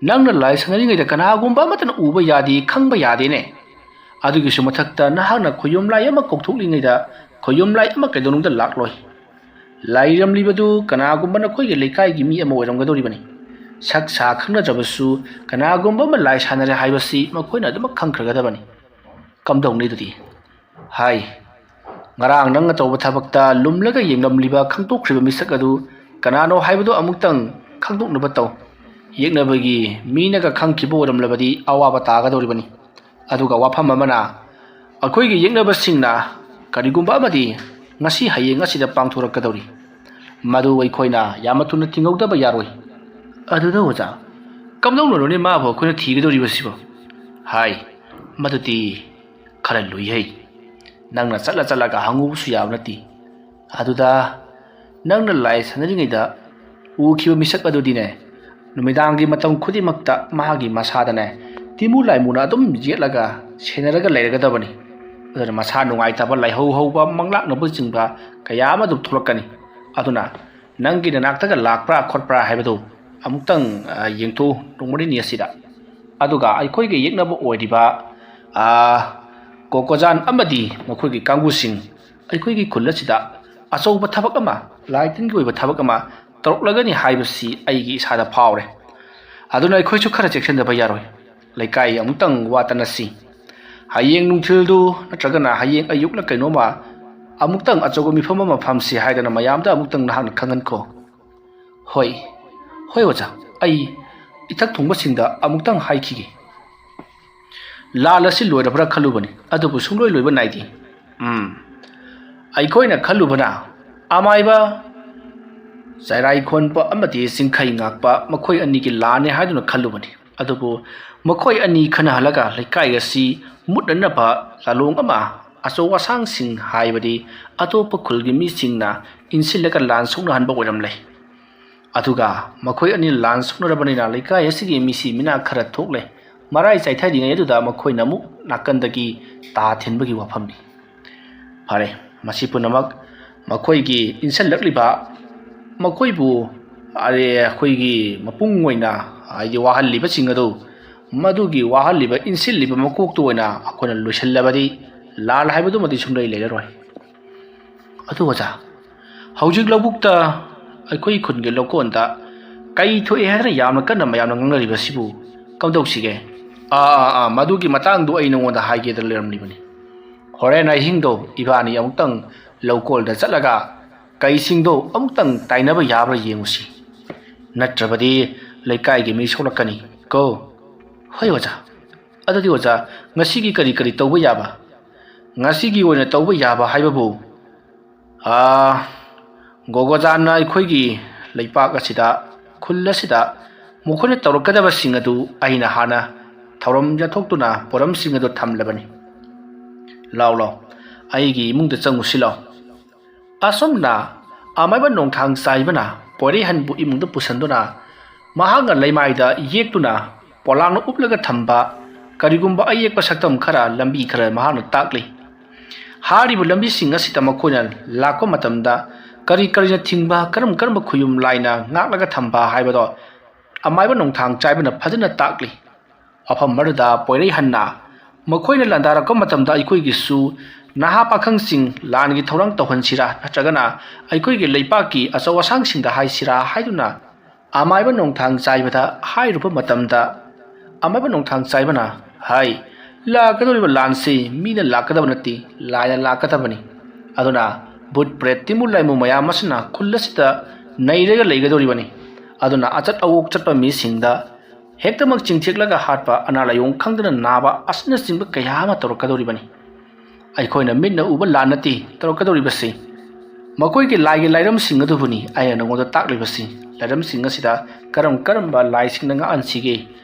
ꯅꯪꯅ ꯂꯥꯏ ꯁꯥꯟꯅꯔꯤꯉꯩꯗ ꯀꯅꯥꯒꯨꯝꯕ ꯑꯃꯠꯇꯅ ꯎꯕ ꯌꯥꯗꯦ, ꯈꯪꯕ ꯌꯥꯗꯦꯅꯦ꯫ ꯑꯗꯨꯒꯤꯁꯨ ꯃꯊꯛꯇ ꯅꯍꯥꯛꯅ ꯈꯣꯌꯣꯝ ꯂꯥꯏ ꯑꯃ ꯀꯧꯊꯣꯛꯂꯤꯉꯩꯗ ꯈꯣꯌꯣꯝ ꯂꯥꯏ ꯑꯃ ꯀꯩꯗꯧꯅꯨꯡꯗ ꯂꯥꯛꯂꯣꯏ꯫ ꯂꯥꯏꯔꯝꯂꯤꯕꯗꯨ ꯀꯅꯥꯒꯨꯝꯕ ꯅꯈꯣꯏꯒꯤ ꯂꯩꯀꯥꯏꯒꯤ ꯃꯤ ꯑꯃ ꯑꯣꯏꯔꯝꯒꯗꯧꯔꯤꯕꯅꯤ꯫ ꯁꯛ ꯁꯥ ꯈꯪꯅꯗ꯭ꯔꯕꯁꯨ ꯀꯅꯥꯒꯨꯝꯕ ꯑꯃ ꯂꯥꯏ ꯁꯥꯟꯅꯔꯦ ꯍꯥꯏꯕꯁꯤ ꯃꯈꯣꯏꯅ ꯑꯗꯨꯃꯛ ꯈꯪꯈ꯭ꯔꯒꯗꯕꯅꯤ꯫ ꯀꯝꯗꯧꯅꯤ ꯑꯗꯨꯗꯤ? ꯍꯥꯏ, ꯉꯔꯥꯡ ꯅꯪꯅ ꯇꯧꯕ ꯊꯕꯛꯇ ꯂꯨꯝꯂꯒ ꯌꯦꯡꯂꯝꯂꯤꯕ ꯈꯪꯗꯣꯛꯈ꯭ꯔꯤꯕ ꯃꯤꯁꯛ ꯑꯗꯨ ꯀꯅꯥꯅꯣ ꯍꯥꯏꯕꯗꯨ ꯑꯃꯨꯛꯇꯪ ꯈꯪꯗꯣꯛꯅꯕ ꯇꯧ꯫ ꯌꯦꯛꯅꯕꯒꯤ ꯃꯤꯅꯒ ꯈꯪꯈꯤꯕ ꯑꯣꯏꯔꯝꯂꯕꯗꯤ ꯑꯋꯥꯕ ꯇꯥꯒꯗꯧꯔꯤꯕꯅꯤ꯫ ꯑꯗꯨꯒ ꯋꯥꯐꯝ ꯑꯃꯅ, ꯑꯩꯈꯣꯏꯒꯤ ꯌꯦꯛꯅꯕꯁꯤꯡꯅ ꯀꯔꯤꯒꯨꯝꯕ ꯑꯃꯗꯤ ꯉꯁꯤ ꯍꯌꯦꯡ ꯑꯁꯤꯗ ꯄꯥꯡꯊꯣꯔꯛꯀꯗꯧꯔꯤ꯫ ꯃꯗꯨ ꯑꯩꯈꯣꯏꯅ ꯌꯥꯝꯅ ꯊꯨꯅ ꯊꯤꯡꯍꯧꯗꯕ ꯌꯥꯔꯣꯏ꯫ ꯑꯗꯨꯗ ꯑꯣꯖꯥ, ꯀꯝꯗꯧꯅꯔꯣꯅꯤ ꯃꯥꯕꯨ ꯑꯩꯈꯣꯏꯅ ꯊꯤꯒꯗꯧꯔꯤꯕꯁꯤꯕꯨ? ꯍꯥꯏ, ꯃꯗꯨꯗꯤ ꯈꯔ ꯂꯨꯏ ꯍꯩ꯫ ꯅꯪꯅ ꯆꯠꯂ ꯆꯠꯂꯒ ꯍꯪꯉꯨꯕꯁꯨ ꯌꯥꯕ ꯅꯠꯇꯦ꯫ ꯑꯗꯨꯗ ꯅꯪꯅ ꯂꯥꯏ ꯁꯥꯟꯅꯔꯤꯉꯩꯗ ꯎꯈꯤꯕ ꯃꯤꯁꯛ ꯑꯗꯨꯗꯤꯅꯦ, ꯅꯨꯃꯤꯗꯥꯡꯒꯤ ꯃꯇꯝ ꯈꯨꯗꯤꯡꯃꯛꯇ ꯃꯥꯒꯤ ꯃꯁꯥꯗꯅꯦ, ꯇꯤꯃꯨ ꯂꯥꯏꯃꯨꯅ ꯑꯗꯨꯝ ꯌꯦꯠꯂꯒ ꯁꯦꯟꯅꯔꯒ ꯂꯩꯔꯒꯗꯕꯅꯤ꯫ ꯑꯗꯨꯅ ꯃꯁꯥ ꯅꯨꯡꯉꯥꯏꯇꯕ, ꯂꯥꯏꯍꯧ ꯍꯧꯕ, ꯃꯪꯂꯥꯛꯅꯕꯆꯤꯡꯕ ꯀꯌꯥ ꯑꯃ ꯑꯗꯨꯝ ꯊꯣꯛꯂꯛꯀꯅꯤ꯫ ꯑꯗꯨꯅ ꯅꯪꯒꯤ ꯅꯅꯥꯛꯇꯒ ꯂꯥꯛꯄ꯭ꯔꯥ ꯈꯣꯠꯄ꯭ꯔꯥ ꯍꯥꯏꯕꯗꯨ ꯑꯃꯨꯛꯇꯪ, ꯑ, ꯌꯦꯡꯊꯣꯛꯎ ꯅꯣꯡꯃ ꯅꯤꯅꯤ ꯑꯁꯤꯗ꯫ ꯑꯗꯨꯒ ꯑꯩꯈꯣꯏꯒꯤ ꯌꯦꯛꯅꯕ ꯑꯣꯏꯔꯤꯕ, ꯑ, ꯀꯣꯀꯣꯖꯥꯟ ꯑꯃꯗꯤ ꯃꯈꯣꯏꯒꯤ ꯀꯥꯡꯕꯨꯁꯤꯡ ꯑꯩꯈꯣꯏꯒꯤ ꯈꯨꯜ ꯑꯁꯤꯗ ꯑꯆꯧꯕ ꯊꯕꯛ ꯑꯃ, ꯂꯥꯏ ꯇꯤꯟꯒꯤ ꯑꯣꯏꯕ ꯊꯕꯛ ꯑꯃ ꯇꯧꯔꯛꯂꯒꯅꯤ ꯍꯥꯏꯕꯁꯤ ꯑꯩꯒꯤ ꯏꯁꯥꯗ ꯐꯥꯎꯔꯦ꯫ ꯑꯗꯨꯅ ꯑꯩꯈꯣꯏꯁꯨ ꯈꯔ ꯆꯦꯛꯁꯤꯟꯗꯕ ꯌꯥꯔꯣꯏ꯫ ꯂꯩꯀꯥꯏ ꯑꯃꯨꯛꯇꯪ ꯋꯥ ꯇꯥꯅꯁꯤ꯫ ꯍꯌꯦꯡ ꯅꯨꯡꯊꯤꯜꯗꯨ ꯅꯠꯇ꯭ꯔꯒꯅ ꯍꯌꯦꯡ ꯑꯌꯨꯛꯂ ꯀꯩꯅꯣꯝꯃ ꯑꯃꯨꯛꯇꯪ ꯑꯆꯧꯕ ꯃꯤꯐꯝ ꯑꯃ ꯐꯝꯁꯤ ꯍꯥꯏꯗꯅ ꯃꯌꯥꯝꯗ ꯑꯃꯨꯛꯇꯪ ꯅꯍꯥꯛꯅ ꯈꯪꯍꯟꯈꯣ꯫ ꯍꯣꯏ, ꯍꯣꯏ ꯑꯣꯖꯥ, ꯑꯩ ꯏꯊꯛ ꯊꯣꯡꯕꯁꯤꯡꯗ ꯑꯃꯨꯛꯇꯪ ꯍꯥꯏꯈꯤꯒꯦ꯫ ꯂꯥꯟ ꯑꯁꯤ ꯂꯣꯏꯔꯕ꯭ꯔꯥ ꯈꯜꯂꯨꯕꯅꯤ, ꯑꯗꯨꯕꯨ ꯁꯨꯡꯂꯣꯏ ꯂꯣꯏꯕ ꯅꯥꯏꯗꯦ꯫ ꯎꯝ, ꯑꯩꯈꯣꯏꯅ ꯈꯜꯂꯨꯕꯅ ꯑꯃꯥꯏꯕ, ꯆꯩꯔꯥꯏ ꯈꯣꯟꯕ ꯑꯃꯗꯤ ꯆꯤꯡꯈꯩ ꯉꯥꯛꯄ ꯃꯈꯣꯏ ꯑꯅꯤꯒꯤ ꯂꯥꯟꯅꯤ ꯍꯥꯏꯗꯨꯅ ꯈꯜꯂꯨꯕꯅꯤ꯫ ꯑꯗꯨꯕꯨ ꯃꯈꯣꯏ ꯑꯅꯤ ꯈꯟꯅꯍꯜꯂꯒ ꯂꯩꯀꯥꯏ ꯑꯁꯤ ꯃꯨꯠꯅꯅꯕ ꯂꯥꯂꯣꯡ ꯑꯃ ꯑꯆꯧ ꯑꯁꯥꯡꯁꯤꯡ, ꯍꯥꯏꯕꯗꯤ ꯑꯇꯣꯞꯄ ꯈꯨꯜꯒꯤ ꯃꯤꯁꯤꯡꯅ ꯏꯟꯁꯤꯜꯂꯒ ꯂꯥꯟ ꯁꯣꯛꯅꯍꯟꯕ ꯑꯣꯏꯔꯝꯂꯦ꯫ ꯑꯗꯨꯒ ꯃꯈꯣꯏ ꯑꯅꯤ ꯂꯥꯟ ꯁꯣꯛꯅꯔꯕꯅꯤꯅ ꯂꯩꯀꯥꯏ ꯑꯁꯤꯒꯤ ꯃꯤꯁꯤ ꯃꯤꯅꯥ ꯈꯔ ꯊꯣꯛꯂꯦ꯫ ꯃꯔꯥꯏ ꯆꯥꯏꯊꯔꯤꯉꯩ ꯑꯗꯨꯗ ꯃꯈꯣꯏꯅ ꯑꯃꯨꯛ ꯅꯥꯀꯟꯗꯒꯤ ꯇꯥ ꯊꯤꯟꯕꯒꯤ ꯋꯥꯐꯝꯅꯤ꯫ ꯐꯔꯦ, ꯃꯁꯤ ꯄꯨꯝꯅꯃꯛ ꯃꯈꯣꯏꯒꯤ ꯏꯟꯁꯤꯜꯂꯛꯂꯤꯕ, ꯃꯈꯣꯏꯕꯨ ꯑꯔꯦ-, ꯑꯩꯈꯣꯏꯒꯤ ꯃꯄꯨꯡ ꯑꯣꯏꯅ ꯍꯥꯏꯗꯤ ꯋꯥꯍꯜꯂꯤꯕꯁꯤꯡ ꯑꯗꯨ, ꯃꯗꯨꯒꯤ ꯋꯥꯍꯜꯂꯤꯕ, ꯏꯟꯁꯤꯜꯂꯤꯕ ꯃꯀꯣꯛꯇꯨ ꯑꯣꯏꯅ ꯑꯩꯈꯣꯏꯅ ꯂꯣꯏꯁꯤꯜꯂꯕꯗꯤ ꯂꯥꯟ ꯍꯥꯏꯕꯗꯨꯃꯗꯤ ꯁꯨꯡꯂꯩ ꯂꯩꯔꯔꯣꯏ꯫ ꯑꯗꯨ ꯑꯣꯖꯥ, ꯍꯧꯖꯤꯛ ꯂꯧꯕꯨꯛꯇ ꯑꯩꯈꯣꯏ ꯈꯨꯟꯒꯤ ꯂꯧꯀꯣꯟꯗ ꯀꯩ ꯊꯣꯛꯑꯦ ꯍꯥꯏꯗꯅ ꯌꯥꯝꯅ ꯀꯟꯅ ꯃꯌꯥꯝꯅ ꯉꯥꯡꯅꯔꯤꯕꯁꯤꯕꯨ ꯀꯝꯗꯧꯁꯤꯒꯦ? ꯑꯥ, ꯑꯥ, ꯑꯥ, ꯃꯗꯨꯒꯤ ꯃꯇꯥꯡꯗꯨ ꯑꯩ ꯅꯉꯣꯟꯗ ꯍꯥꯏꯒꯦꯗꯅ ꯂꯩꯔꯝꯂꯤꯕꯅꯤ꯫ ꯍꯣꯔꯦꯟ ꯑꯍꯤꯡꯗꯣ ꯏꯕꯥꯅꯤ ꯑꯃꯨꯛꯇꯪ ꯂꯧꯀꯣꯜꯗ ꯆꯠꯂꯒ ꯀꯩꯁꯤꯡꯗꯣ ꯑꯃꯨꯛꯇꯪ ꯇꯥꯏꯅꯕ ꯌꯥꯕ꯭ꯔꯥ ꯌꯦꯡꯉꯨꯁꯤ꯫ ꯅꯠꯇ꯭ꯔꯕꯗꯤ ꯂꯩꯀꯥꯏꯒꯤ ꯃꯤ ꯁꯣꯛꯂꯛꯀꯅꯤ ꯀꯣ꯫ ꯍꯣꯏ ꯑꯣꯖꯥ꯫ ꯑꯗꯨꯗꯤ ꯑꯣꯖꯥ, ꯉꯁꯤꯒꯤ ꯀꯔꯤ ꯀꯔꯤ ꯇꯧꯕ ꯌꯥꯕ? ꯉꯁꯤꯒꯤ ꯑꯣꯏꯅ ꯇꯧꯕ ꯌꯥꯕ ꯍꯥꯏꯕꯕꯨ, ꯑꯥ, ꯒꯣꯒꯣꯖꯥꯟꯅ ꯑꯩꯈꯣꯏꯒꯤ ꯂꯩꯄꯥꯛ ꯑꯁꯤꯗ, ꯈꯨꯜ ꯑꯁꯤꯗ ꯃꯈꯣꯏꯅ ꯇꯧꯔꯛꯀꯗꯕꯁꯤꯡ ꯑꯗꯨ ꯑꯩꯅ ꯍꯥꯟꯅ ꯊꯧꯔꯝ ꯌꯥꯊꯣꯛꯇꯨꯅ ꯄꯣꯔꯝꯁꯤꯡ ꯑꯗꯨ ꯊꯝꯂꯕꯅꯤ꯫ ꯂꯥꯎ, ꯂꯥꯎ, ꯑꯩꯒꯤ ꯏꯃꯨꯡꯗ ꯆꯪꯉꯨꯁꯤ ꯂꯥꯎ꯫ ꯑꯁꯨꯝꯅ ꯑꯃꯥꯏꯕ ꯅꯣꯡꯊꯥꯡ ꯆꯥꯏꯕꯅ ꯄꯣꯏꯔꯩꯍꯟꯕꯨ ꯏꯃꯨꯡꯗ ꯄꯨꯁꯤꯟꯗꯨꯅ ꯃꯍꯥꯛꯅ ꯂꯩꯃꯥꯏꯗ ꯌꯦꯛꯇꯨꯅ ꯄꯣꯂꯥꯡꯅ ꯎꯞꯂꯒ ꯊꯝꯕ ꯀꯔꯤꯒꯨꯝꯕ ꯑꯌꯦꯛꯄ ꯁꯛꯇꯝ ꯈꯔ, ꯂꯝꯕꯤ ꯈꯔ ꯃꯍꯥꯛꯅ ꯇꯥꯛꯂꯤ꯫ ꯍꯥꯏꯔꯤꯕ ꯂꯝꯕꯤꯁꯤꯡ ꯑꯁꯤꯗ ꯃꯈꯣꯏꯅ ꯂꯥꯛꯄ ꯃꯇꯝꯗ ꯀꯔꯤ ꯀꯔꯤꯅ ꯊꯤꯡꯕ, ꯀꯔꯝ ꯀꯔꯝꯕ ꯈꯨꯌꯨꯝ ꯂꯥꯏꯅ ꯉꯥꯛꯂꯒ ꯊꯝꯕ ꯍꯥꯏꯕꯗꯣ ꯑꯃꯥꯏꯕ ꯅꯣꯡꯊꯥꯡ ꯆꯥꯏꯕꯅ ꯐꯖꯅ ꯇꯥꯛꯂꯤ꯫ ꯃꯐꯝ ꯑꯗꯨꯗ ꯄꯣꯏꯔꯩꯍꯟꯅ ꯃꯈꯣꯏꯅ ꯂꯥꯟꯗꯥꯔꯛꯄ ꯃꯇꯝꯗ ꯑꯩꯈꯣꯏꯒꯤꯁꯨ ꯅꯍꯥ ꯄꯥꯈꯪꯁꯤꯡ ꯂꯥꯟꯒꯤ ꯊꯧꯔꯥꯡ ꯇꯧꯍꯟꯁꯤꯔꯥ, ꯅꯠꯇ꯭ꯔꯒꯅ ꯑꯩꯈꯣꯏꯒꯤ ꯂꯩꯄꯥꯛꯀꯤ ꯑꯆꯧ ꯑꯁꯥꯡꯁꯤꯡꯗ ꯍꯥꯏꯁꯤꯔꯥ ꯍꯥꯏꯗꯨꯅ ꯑꯃꯥꯏꯕ ꯅꯣꯡꯊꯥꯡ ꯆꯥꯏꯕꯗ ꯍꯥꯏꯔꯨꯕ ꯃꯇꯝꯗ, ꯑꯃꯥꯏꯕ ꯅꯣꯡꯊꯥꯡ ꯆꯥꯏꯕꯅ ꯍꯥꯏ, "ꯂꯥꯛꯀꯗꯧꯔꯤꯕ ꯂꯥꯟꯁꯤ ꯃꯤꯅ ꯂꯥꯛꯀꯗꯕ ꯅꯠꯇꯦ, ꯂꯥꯏꯅ ꯂꯥꯛꯀꯗꯕꯅꯤ꯫ ꯑꯗꯨꯅ ꯚꯨꯠ ꯄ꯭ꯔꯦꯠ ꯇꯤꯟꯕꯨ ꯂꯥꯏꯃꯨ ꯃꯌꯥꯝ ꯑꯁꯤꯅ ꯈꯨꯜ ꯑꯁꯤꯗ ꯅꯩꯔꯒ ꯂꯩꯒꯗꯧꯔꯤꯕꯅꯤ꯫ ꯑꯗꯨꯅ ꯑꯆꯠ ꯑꯋꯣꯛ ꯆꯠꯄ ꯃꯤꯁꯤꯡꯗ ꯍꯦꯛꯇꯃꯛ ꯆꯤꯡꯊꯦꯛꯂꯒ ꯍꯥꯠꯄ, ꯑꯅꯥ ꯂꯥꯏꯑꯣꯡ ꯈꯪꯗꯅ ꯅꯥꯕ ꯑꯁꯤꯅꯆꯤꯡꯕ ꯀꯌꯥ ꯑꯃ ꯇꯧꯔꯛꯀꯗꯧꯔꯤꯕꯅꯤ꯫ ꯑꯩꯈꯣꯏꯅ ꯃꯤꯠꯅ ꯎꯕ ꯂꯥꯟ ꯅꯠꯇꯦ ꯇꯧꯔꯛꯀꯗꯧꯔꯤꯕꯁꯤ꯫ ꯃꯈꯣꯏꯒꯤ ꯂꯥꯏꯒꯤ ꯂꯥꯏꯔꯝꯁꯤꯡ ꯑꯗꯨꯕꯨꯅꯤ ꯑꯩꯅ ꯅꯉꯣꯟꯗ ꯇꯥꯛꯂꯤꯕꯁꯤ꯫ ꯂꯥꯏꯔꯝꯁꯤꯡ ꯑꯁꯤꯗ ꯀꯔꯝ ꯀꯔꯝꯕ ꯂꯥꯏꯁꯤꯡꯅ ꯉꯥꯛꯍꯟꯁꯤꯒꯦ,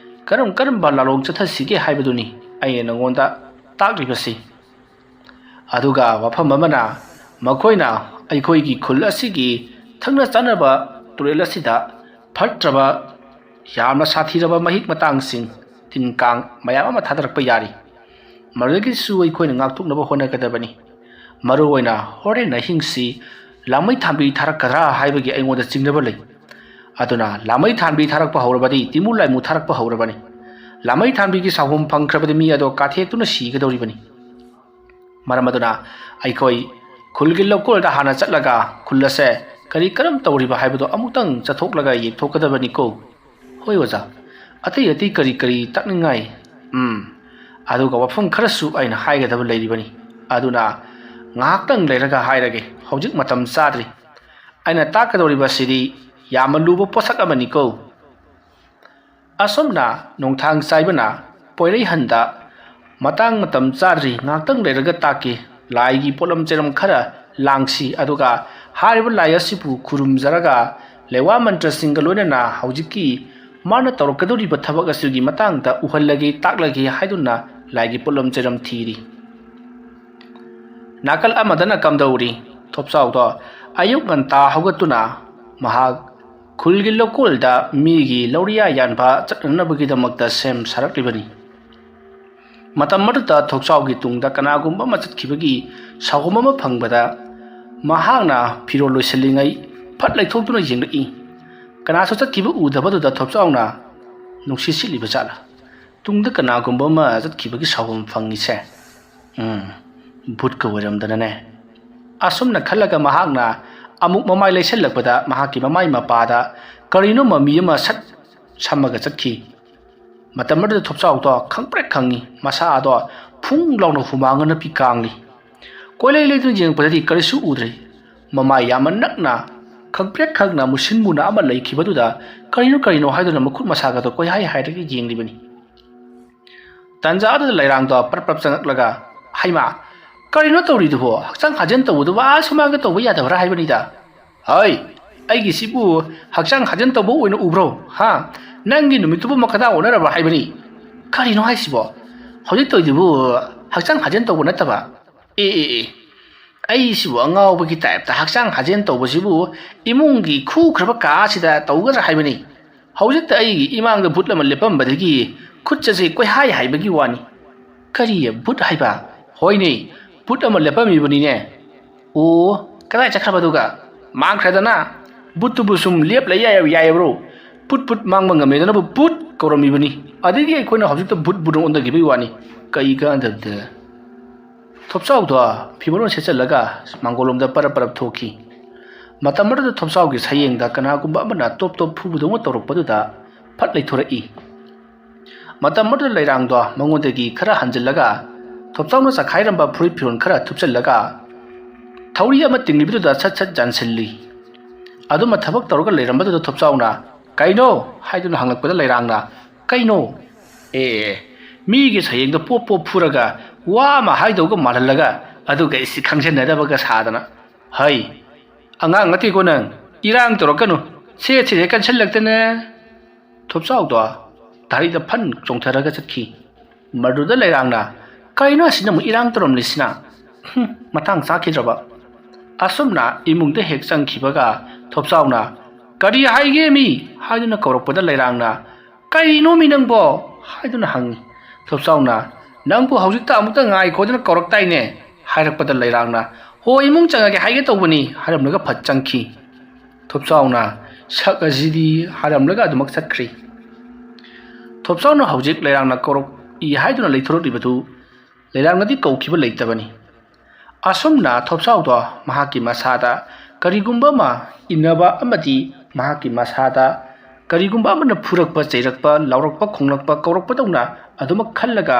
ꯀꯔꯝ ꯀꯔꯝꯕ ꯂꯥꯂꯣꯡ ꯆꯠꯊꯁꯤꯒꯦ ꯍꯥꯏꯕꯗꯨꯅꯤ ꯑꯩꯅ ꯅꯉꯣꯟꯗ ꯇꯥꯛꯂꯤꯕꯁꯤ꯫ ꯑꯗꯨꯒ ꯋꯥꯐꯝ ꯑꯃꯅ, ꯃꯈꯣꯏꯅ ꯑꯩꯈꯣꯏꯒꯤ ꯈꯨꯜ ꯑꯁꯤꯒꯤ ꯊꯛꯅ ꯆꯥꯅꯕ ꯇꯨꯔꯦꯜ ꯑꯁꯤꯗ ꯐꯠꯇ꯭ꯔꯕ, ꯌꯥꯝꯅ ꯁꯥꯊꯤꯔꯕ ꯃꯍꯤꯛ ꯃꯇꯥꯡꯁꯤꯡ, ꯇꯤꯟ ꯀꯥꯡ ꯃꯌꯥꯝ ꯑꯃ ꯊꯥꯗꯔꯛꯄ ꯌꯥꯔꯤ꯫ ꯃꯗꯨꯗꯒꯤꯁꯨ ꯑꯩꯈꯣꯏꯅ ꯉꯥꯛꯊꯣꯛꯅꯕ ꯍꯣꯠꯅꯒꯗꯕꯅꯤ꯫ ꯃꯔꯨꯑꯣꯏꯅ ꯍꯣꯔꯦꯟ ꯑꯍꯤꯡꯁꯤ ꯂꯥꯡꯃꯩ ꯊꯥꯟꯕꯤ ꯊꯥꯔꯛꯀꯗ꯭ꯔꯥ ꯍꯥꯏꯕꯒꯤ ꯑꯩꯉꯣꯟꯗ ꯆꯤꯡꯅꯕ ꯂꯩ꯫ ꯑꯗꯨꯅ ꯂꯥꯃꯩ ꯊꯥꯟꯕꯤ ꯊꯥꯔꯛꯄ ꯍꯧꯔꯕꯗꯤ ꯇꯤꯃꯨ ꯂꯥꯏꯃꯨ ꯊꯥꯔꯛꯄ ꯍꯧꯔꯕꯅꯤ꯫ ꯂꯥꯃꯩ ꯊꯥꯟꯕꯤꯒꯤ ꯁꯥꯎꯍꯨꯝ ꯐꯪꯈ꯭ꯔꯕꯗꯤ ꯃꯤ ꯑꯗꯣ ꯀꯥꯊꯦꯛꯇꯨꯅ ꯁꯤꯒꯗꯧꯔꯤꯕꯅꯤ꯫ ꯃꯔꯝ ꯑꯗꯨꯅ ꯑꯩꯈꯣꯏ ꯈꯨꯜꯒꯤ ꯂꯧꯀꯣꯜꯗ ꯍꯥꯟꯅ ꯆꯠꯂꯒ ꯈꯨꯜ ꯑꯁꯦ ꯀꯔꯤ ꯀꯔꯝ ꯇꯧꯔꯤꯕ ꯍꯥꯏꯕꯗꯣ ꯑꯃꯨꯛꯇꯪ ꯆꯠꯊꯣꯛꯂꯒ ꯌꯦꯡꯊꯣꯛꯀꯗꯕꯅꯤꯀꯣ꯫ ꯍꯣꯏ ꯑꯣꯖꯥ, ꯑꯇꯩ ꯑꯇꯩ ꯀꯔꯤ ꯀꯔꯤ ꯇꯥꯛꯅꯤꯡꯉꯥꯏ? ꯎꯝ, ꯑꯗꯨꯒ ꯋꯥꯐꯝ ꯈꯔꯁꯨ ꯑꯩꯅ ꯍꯥꯏꯒꯗꯕ ꯂꯩꯔꯤꯕꯅꯤ꯫ ꯑꯗꯨꯅ ꯉꯥꯏꯍꯥꯛꯇꯪ ꯂꯩꯔꯒ ꯍꯥꯏꯔꯒꯦ, ꯍꯧꯖꯤꯛ ꯃꯇꯝ ꯆꯥꯗ꯭ꯔꯤ꯫ ꯑꯩꯅ ꯇꯥꯛꯀꯗꯧꯔꯤꯕꯁꯤꯗꯤ ꯌꯥꯝꯅ ꯂꯨꯕ ꯄꯣꯠꯁꯛ ꯑꯃꯅꯤꯀꯣ꯫ ꯑꯁꯨꯝꯅ ꯅꯣꯡꯊꯥꯡ ꯆꯥꯏꯕꯅ ꯄꯣꯏꯔꯩꯍꯟꯗ ꯃꯇꯥꯡ ꯃꯇꯝ ꯆꯥꯗ꯭ꯔꯤ, ꯉꯥꯏꯍꯥꯛꯇꯪ ꯂꯩꯔꯒ ꯇꯥꯛꯀꯦ, ꯂꯥꯏꯒꯤ ꯄꯣꯠꯂꯝ ꯆꯩꯔꯝ ꯈꯔ ꯂꯥꯡꯁꯤ, ꯑꯗꯨꯒ ꯍꯥꯏꯔꯤꯕ ꯂꯥꯏ ꯑꯁꯤꯕꯨ ꯈꯨꯔꯨꯝꯖꯔꯒ ꯂꯩꯋꯥ ꯃꯟꯇ꯭ꯔꯁꯤꯡꯒ ꯂꯣꯏꯅꯅ ꯍꯧꯖꯤꯛꯀꯤ ꯃꯥꯅ ꯇꯧꯔꯛꯀꯗꯧꯔꯤꯕ ꯊꯕꯛ ꯑꯁꯤꯒꯤ ꯃꯇꯥꯡꯗ ꯎꯍꯜꯂꯒꯦ, ꯇꯥꯛꯂꯒꯦ ꯍꯥꯏꯗꯨꯅ ꯂꯥꯏꯒꯤ ꯄꯣꯠꯂꯝ ꯆꯩꯔꯝ ꯊꯤꯔꯤ꯫ ꯅꯥꯀꯜ ꯑꯃꯗꯅ ꯀꯝꯗꯧꯔꯤ? ꯊꯣꯞꯆꯥꯎꯗꯣ ꯑꯌꯨꯛ ꯉꯟꯇꯥ ꯍꯧꯒꯠꯇꯨꯅ ꯃꯍꯥꯛ ꯈꯨꯜꯒꯤ ꯂꯧꯀꯣꯜꯗ ꯃꯤꯒꯤ ꯂꯧꯔꯤꯌꯥ ꯌꯥꯟꯕ ꯆꯠꯅꯅꯕꯒꯤꯗꯃꯛꯇ ꯁꯦꯝ ꯁꯥꯔꯛꯂꯤꯕꯅꯤ꯫ ꯃꯇꯝ ꯑꯗꯨꯗ ꯊꯣꯛꯆꯥꯎꯒꯤ ꯇꯨꯡꯗ ꯀꯅꯥꯒꯨꯝꯕ ꯑꯃ ꯆꯠꯈꯤꯕꯒꯤ ꯁꯥꯎꯍꯨꯝ ꯑꯃ ꯐꯪꯕꯗ ꯃꯍꯥꯛꯅ ꯐꯤꯔꯣꯜ ꯂꯣꯏꯁꯤꯜꯂꯤꯉꯩ ꯐꯠ ꯂꯩꯊꯣꯛꯇꯨꯅ ꯌꯦꯡꯂꯛꯏ꯫ ꯀꯅꯥꯁꯨ ꯆꯠꯈꯤꯕ ꯎꯗꯕꯗꯨꯗ ꯊꯣꯛꯆꯥꯎꯅ ꯅꯨꯡꯁꯤꯠ ꯁꯤꯠꯂꯤꯕ ꯖꯥꯠꯂ? ꯇꯨꯡꯗ ꯀꯅꯥꯒꯨꯝꯕ ꯑꯃ ꯆꯠꯈꯤꯕꯒꯤ ꯁꯥꯎꯍꯨꯝ ꯐꯪꯉꯤꯁꯦ? ꯎꯝ, ꯚꯨꯠꯀ ꯑꯣꯏꯔꯝꯗꯅꯅꯦ꯫ ꯑꯁꯨꯝꯅ ꯈꯜꯂꯒ ꯃꯍꯥꯛꯅ ꯑꯃꯨꯛ ꯃꯃꯥꯏ ꯂꯩꯁꯜꯂꯛꯄꯗ ꯃꯍꯥꯛꯀꯤ ꯃꯃꯥꯏ ꯃꯄꯥꯗ ꯀꯔꯤꯅꯣ ꯃꯃꯤ ꯑꯃ ꯁꯠ ꯁꯝꯃꯒ ꯆꯠꯈꯤ꯫ ꯃꯇꯝ ꯑꯗꯨꯗ ꯊꯣꯞꯆꯥꯎꯗꯣ ꯈꯪꯄ꯭ꯔꯦꯛ ꯈꯪꯉꯤ, ꯃꯁꯥꯗꯣ ꯐꯨꯡ ꯂꯥꯎꯅ ꯍꯨꯃꯥꯡꯅ ꯅꯞꯄꯤ ꯀꯥꯡꯂꯤ꯫ ꯀꯣꯏꯂꯩ ꯂꯩꯗꯨꯅ ꯌꯦꯡꯉꯛꯄꯗꯗꯤ ꯀꯔꯤꯁꯨ ꯎꯗ꯭ꯔꯦ꯫ ꯃꯃꯥꯏ ꯌꯥꯝꯅ ꯅꯛꯅ ꯈꯪꯄ꯭ꯔꯦꯛ ꯈꯪꯅ ꯃꯨꯁꯤꯟ ꯃꯨꯅ ꯑꯃ ꯂꯩꯈꯤꯕꯗꯨꯗ ꯀꯔꯤꯅꯣ ꯀꯔꯤꯅꯣ ꯍꯥꯏꯗꯨꯅ ꯃꯈꯨꯠ ꯃꯁꯥꯒꯗꯣ ꯀꯣꯏꯍꯥꯏ ꯍꯥꯏꯔꯒ ꯌꯦꯡꯂꯤꯕꯅꯤ꯫ ꯇꯟꯖꯥ ꯑꯗꯨꯗ ꯂꯩꯔꯥꯡꯗꯣ ꯄ꯭ꯔꯞ ꯄ꯭ꯔꯞ ꯆꯪꯉꯛꯂꯒ, "ꯍꯩꯃꯥ, ꯀꯔꯤꯅꯣ ꯇꯧꯔꯤꯗꯨꯕꯣ? ꯍꯛꯆꯥꯡ ꯁꯥꯖꯦꯜ ꯇꯧꯕꯗꯨꯕꯨ ꯑꯥ ꯁꯨꯃꯥꯡꯗ ꯇꯧꯕ ꯌꯥꯗꯕ꯭ꯔꯥ ꯍꯥꯏꯕꯅꯤꯗ?" "ꯍꯩ, ꯑꯩꯒꯤꯁꯤꯕꯨ ꯍꯛꯆꯥꯡ ꯁꯥꯖꯦꯜ ꯇꯧꯕ ꯑꯣꯏꯅ ꯎꯕ꯭ꯔꯣ? ꯍꯥ? ꯅꯪꯒꯤ ꯅꯨꯃꯤꯠꯇꯨꯕꯨ ꯃꯈꯥꯗ ꯑꯣꯟꯅꯔꯕ꯭ꯔꯥ ꯍꯥꯏꯕꯅꯤ?" "ꯀꯔꯤꯅꯣ ꯍꯥꯏꯁꯤꯕꯣ? ꯍꯧꯖꯤꯛ ꯇꯧꯔꯤꯗꯨꯕꯨ ꯍꯛꯆꯥꯡ ꯁꯥꯖꯦꯜ ꯇꯧꯕ ꯅꯠꯇꯕ?" "ꯑꯦ, ꯑꯦ, ꯑꯦ, ꯑꯩꯁꯤꯕꯨ ꯑꯉꯥꯎꯕꯒꯤ ꯇꯥꯏꯞꯇ ꯍꯛꯆꯥꯡ ꯁꯥꯖꯦꯜ ꯇꯧꯕꯁꯤꯕꯨ ꯏꯃꯨꯡꯒꯤ ꯈꯨꯈ꯭ꯔꯕ ꯀꯥ ꯑꯁꯤꯗ ꯇꯧꯒꯗ꯭ꯔꯥ ꯍꯥꯏꯕꯅꯤ? ꯍꯧꯖꯤꯛꯇ ꯑꯩꯒꯤ ꯏꯃꯥꯡꯗ ꯚꯨꯠ ꯑꯃ ꯂꯦꯞꯄꯝꯕꯗꯒꯤ ꯈꯨꯠ ꯑꯁꯤ ꯀꯣꯏꯍꯥꯏ ꯍꯥꯏꯕꯒꯤ ꯋꯥꯅꯤ꯫" "ꯀꯔꯤ? ꯚꯨꯠ ꯍꯥꯏꯕ?" "ꯍꯣꯏꯅꯦ, ꯚꯨꯠ ꯑꯃ ꯂꯦꯞꯄꯝꯃꯤꯕꯅꯤꯅꯦ꯫" "ꯑꯣ, ꯀꯗꯥꯏ ꯆꯠꯈ꯭ꯔꯕ ꯑꯗꯨꯒ?" "ꯃꯥꯡꯈ꯭ꯔꯦꯗꯅ꯫" ꯕꯨꯠꯇꯨꯕꯨ ꯁꯨꯝ ꯂꯦꯞ ꯂꯩ ꯌꯥꯏ-, ꯌꯥꯏꯕ꯭ꯔꯣ? ꯄꯨꯠ ꯄꯨꯠ ꯃꯥꯡꯕ ꯉꯝꯃꯦꯗꯅꯕꯨ ꯄꯨꯠ ꯀꯧꯔꯝꯃꯤꯕꯅꯤ꯫ ꯑꯗꯒꯤ ꯑꯩꯈꯣꯏꯅ ꯍꯧꯖꯤꯛꯇ ꯕꯨꯠ ꯕꯨꯠ ꯑꯣꯟꯊꯈꯤꯕꯒꯤ ꯋꯥꯅꯤ꯫ ꯀꯩ ꯀꯥꯟꯗꯕꯗ꯫ ꯊꯣꯞꯆꯥꯎꯗꯣ ꯐꯤꯃꯔꯣꯟ ꯁꯦꯠꯆꯜꯂꯒ ꯃꯥꯡꯒꯣꯜꯂꯣꯝꯗ ꯄꯔꯞ ꯄꯔꯞ ꯊꯣꯛꯈꯤ꯫ ꯃꯇꯝ ꯑꯗꯨꯗ ꯊꯣꯞꯆꯥꯎꯒꯤ ꯁꯌꯦꯡꯗ ꯀꯅꯥꯒꯨꯝꯕ ꯑꯃꯅ ꯇꯣꯞ ꯇꯣꯞ ꯐꯨꯕꯗꯧꯅ ꯇꯧꯔꯛꯄꯗꯨꯗ ꯐꯠ ꯂꯩꯊꯣꯔꯛꯏ꯫ ꯃꯇꯝ ꯑꯗꯨꯗ ꯂꯩꯔꯥꯡꯗꯣ ꯃꯉꯣꯟꯗꯒꯤ ꯈꯔ ꯍꯟꯖꯤꯜꯂꯒ ꯊꯣꯞꯆꯥꯎꯅ ꯆꯈꯥꯏꯔꯝꯕ ꯐꯨꯔꯤꯠ ꯐꯤꯔꯣꯜ ꯈꯔ ꯊꯨꯞꯆꯜꯂꯒ ꯊꯧꯔꯤ ꯑꯃ ꯇꯤꯡꯂꯤꯕꯗꯨꯗ ꯁꯠ ꯁꯠ ꯌꯥꯟꯁꯤꯜꯂꯤ꯫ ꯑꯗꯨꯃ ꯊꯕꯛ ꯇꯧꯔꯒ ꯂꯩꯔꯝꯕꯗꯨꯗ ꯊꯣꯞꯆꯥꯎꯅ "ꯀꯩꯅꯣ?" ꯍꯥꯏꯗꯨꯅ ꯍꯪꯂꯛꯄꯗ ꯂꯩꯔꯥꯡꯅ "ꯀꯩꯅꯣ? ꯑꯦ, ꯑꯦ, ꯃꯤꯒꯤ ꯁꯌꯦꯡꯗ ꯄꯣꯞ ꯄꯣꯞ ꯐꯨꯔꯒ ꯋꯥ ꯑꯃ ꯍꯥꯏꯗꯧꯒ ꯃꯥꯜꯍꯜꯂꯒ ꯑꯗꯨꯒ ꯑꯩꯁꯤ ꯈꯪꯖꯟꯅꯗꯕꯒ ꯁꯥꯗꯅ꯫ ꯍꯩ, ꯑꯉꯥꯡ ꯅꯠꯇꯦꯀꯣ ꯅꯪ꯫ ꯏꯔꯥꯡ ꯇꯧꯔꯛꯀꯅꯨ꯫ ꯁꯦꯠ ꯁꯦꯠꯁꯦ ꯀꯟꯁꯤꯜꯂꯛꯇꯅ꯫ ꯊꯣꯞꯆꯥꯎꯗꯣ ꯗꯥꯔꯤꯗ ꯐꯟ ꯆꯣꯡꯊꯔꯒ ꯆꯠꯈꯤ꯫ ꯃꯗꯨꯗ ꯂꯩꯔꯥꯡꯅ "ꯀꯩꯅꯣ ꯑꯁꯤꯅ ꯑꯃꯨꯛ ꯏꯔꯥꯡ ꯇꯧꯔꯝꯂꯤꯁꯤꯅ? ꯍꯨꯝ, ꯃꯇꯥꯡ ꯆꯥꯈꯤꯗ꯭ꯔꯕ?" ꯑꯁꯨꯝꯅ ꯏꯃꯨꯡꯗ ꯍꯦꯛ ꯆꯪꯈꯤꯕꯒ ꯊꯣꯞꯆꯥꯎꯅ "ꯀꯔꯤ ꯍꯥꯏꯒꯦ ꯃꯤ?" ꯍꯥꯏꯗꯨꯅ ꯀꯧꯔꯛꯄꯗ ꯂꯩꯔꯥꯡꯅ "ꯀꯔꯤꯅꯣ ꯃꯤ ꯅꯪꯕꯣ?" ꯍꯥꯏꯗꯨꯅ ꯍꯪꯉꯤ꯫ ꯊꯣꯞꯆꯥꯎꯅ "ꯅꯪꯕꯨ ꯍꯧꯖꯤꯛꯇ ꯑꯃꯨꯛꯇ ꯉꯥꯏꯈꯣꯗꯅ ꯀꯧꯔꯛꯇꯥꯏꯅꯦ?" ꯍꯥꯏꯔꯛꯄꯗ ꯂꯩꯔꯥꯡꯅ "ꯍꯣ, ꯏꯃꯨꯡ ꯆꯪꯉꯒꯦ ꯍꯥꯏꯒꯦ ꯇꯧꯕꯅꯤ" ꯍꯥꯏꯔꯝꯂꯒ ꯐꯠ ꯆꯪꯈꯤ꯫ ꯊꯣꯞꯆꯥꯎꯅ "ꯁꯛ ꯑꯁꯤꯗꯤ" ꯍꯥꯏꯔꯝꯂꯒ ꯑꯗꯨꯃꯛ ꯆꯠꯈ꯭ꯔꯤ꯫ ꯊꯣꯞꯆꯥꯎꯅ ꯍꯧꯖꯤꯛ ꯂꯩꯔꯥꯡꯅ ꯀꯧꯔꯛꯏ ꯍꯥꯏꯗꯨꯅ ꯂꯩꯊꯣꯔꯛꯂꯤꯕꯗꯨ ꯂꯩꯔꯥꯡꯅꯗꯤ ꯀꯧꯈꯤꯕ ꯂꯩꯇꯕꯅꯤ꯫ ꯑꯁꯨꯝꯅ ꯊꯣꯞꯆꯥꯎꯗꯣ ꯃꯍꯥꯛꯀꯤ ꯃꯁꯥꯗ ꯀꯔꯤꯒꯨꯝꯕ ꯑꯃ ꯏꯟꯅꯕ ꯑꯃꯗꯤ ꯃꯍꯥꯛꯀꯤ ꯃꯁꯥꯗ ꯀꯔꯤꯒꯨꯝꯕ ꯑꯃꯅ ꯐꯨꯔꯛꯄ, ꯆꯩꯔꯛꯄ, ꯂꯥꯎꯔꯛꯄ, ꯈꯣꯡꯂꯛꯄ, ꯀꯧꯔꯛꯄꯗꯧꯅ ꯑꯗꯨꯃꯛ ꯈꯜꯂꯒ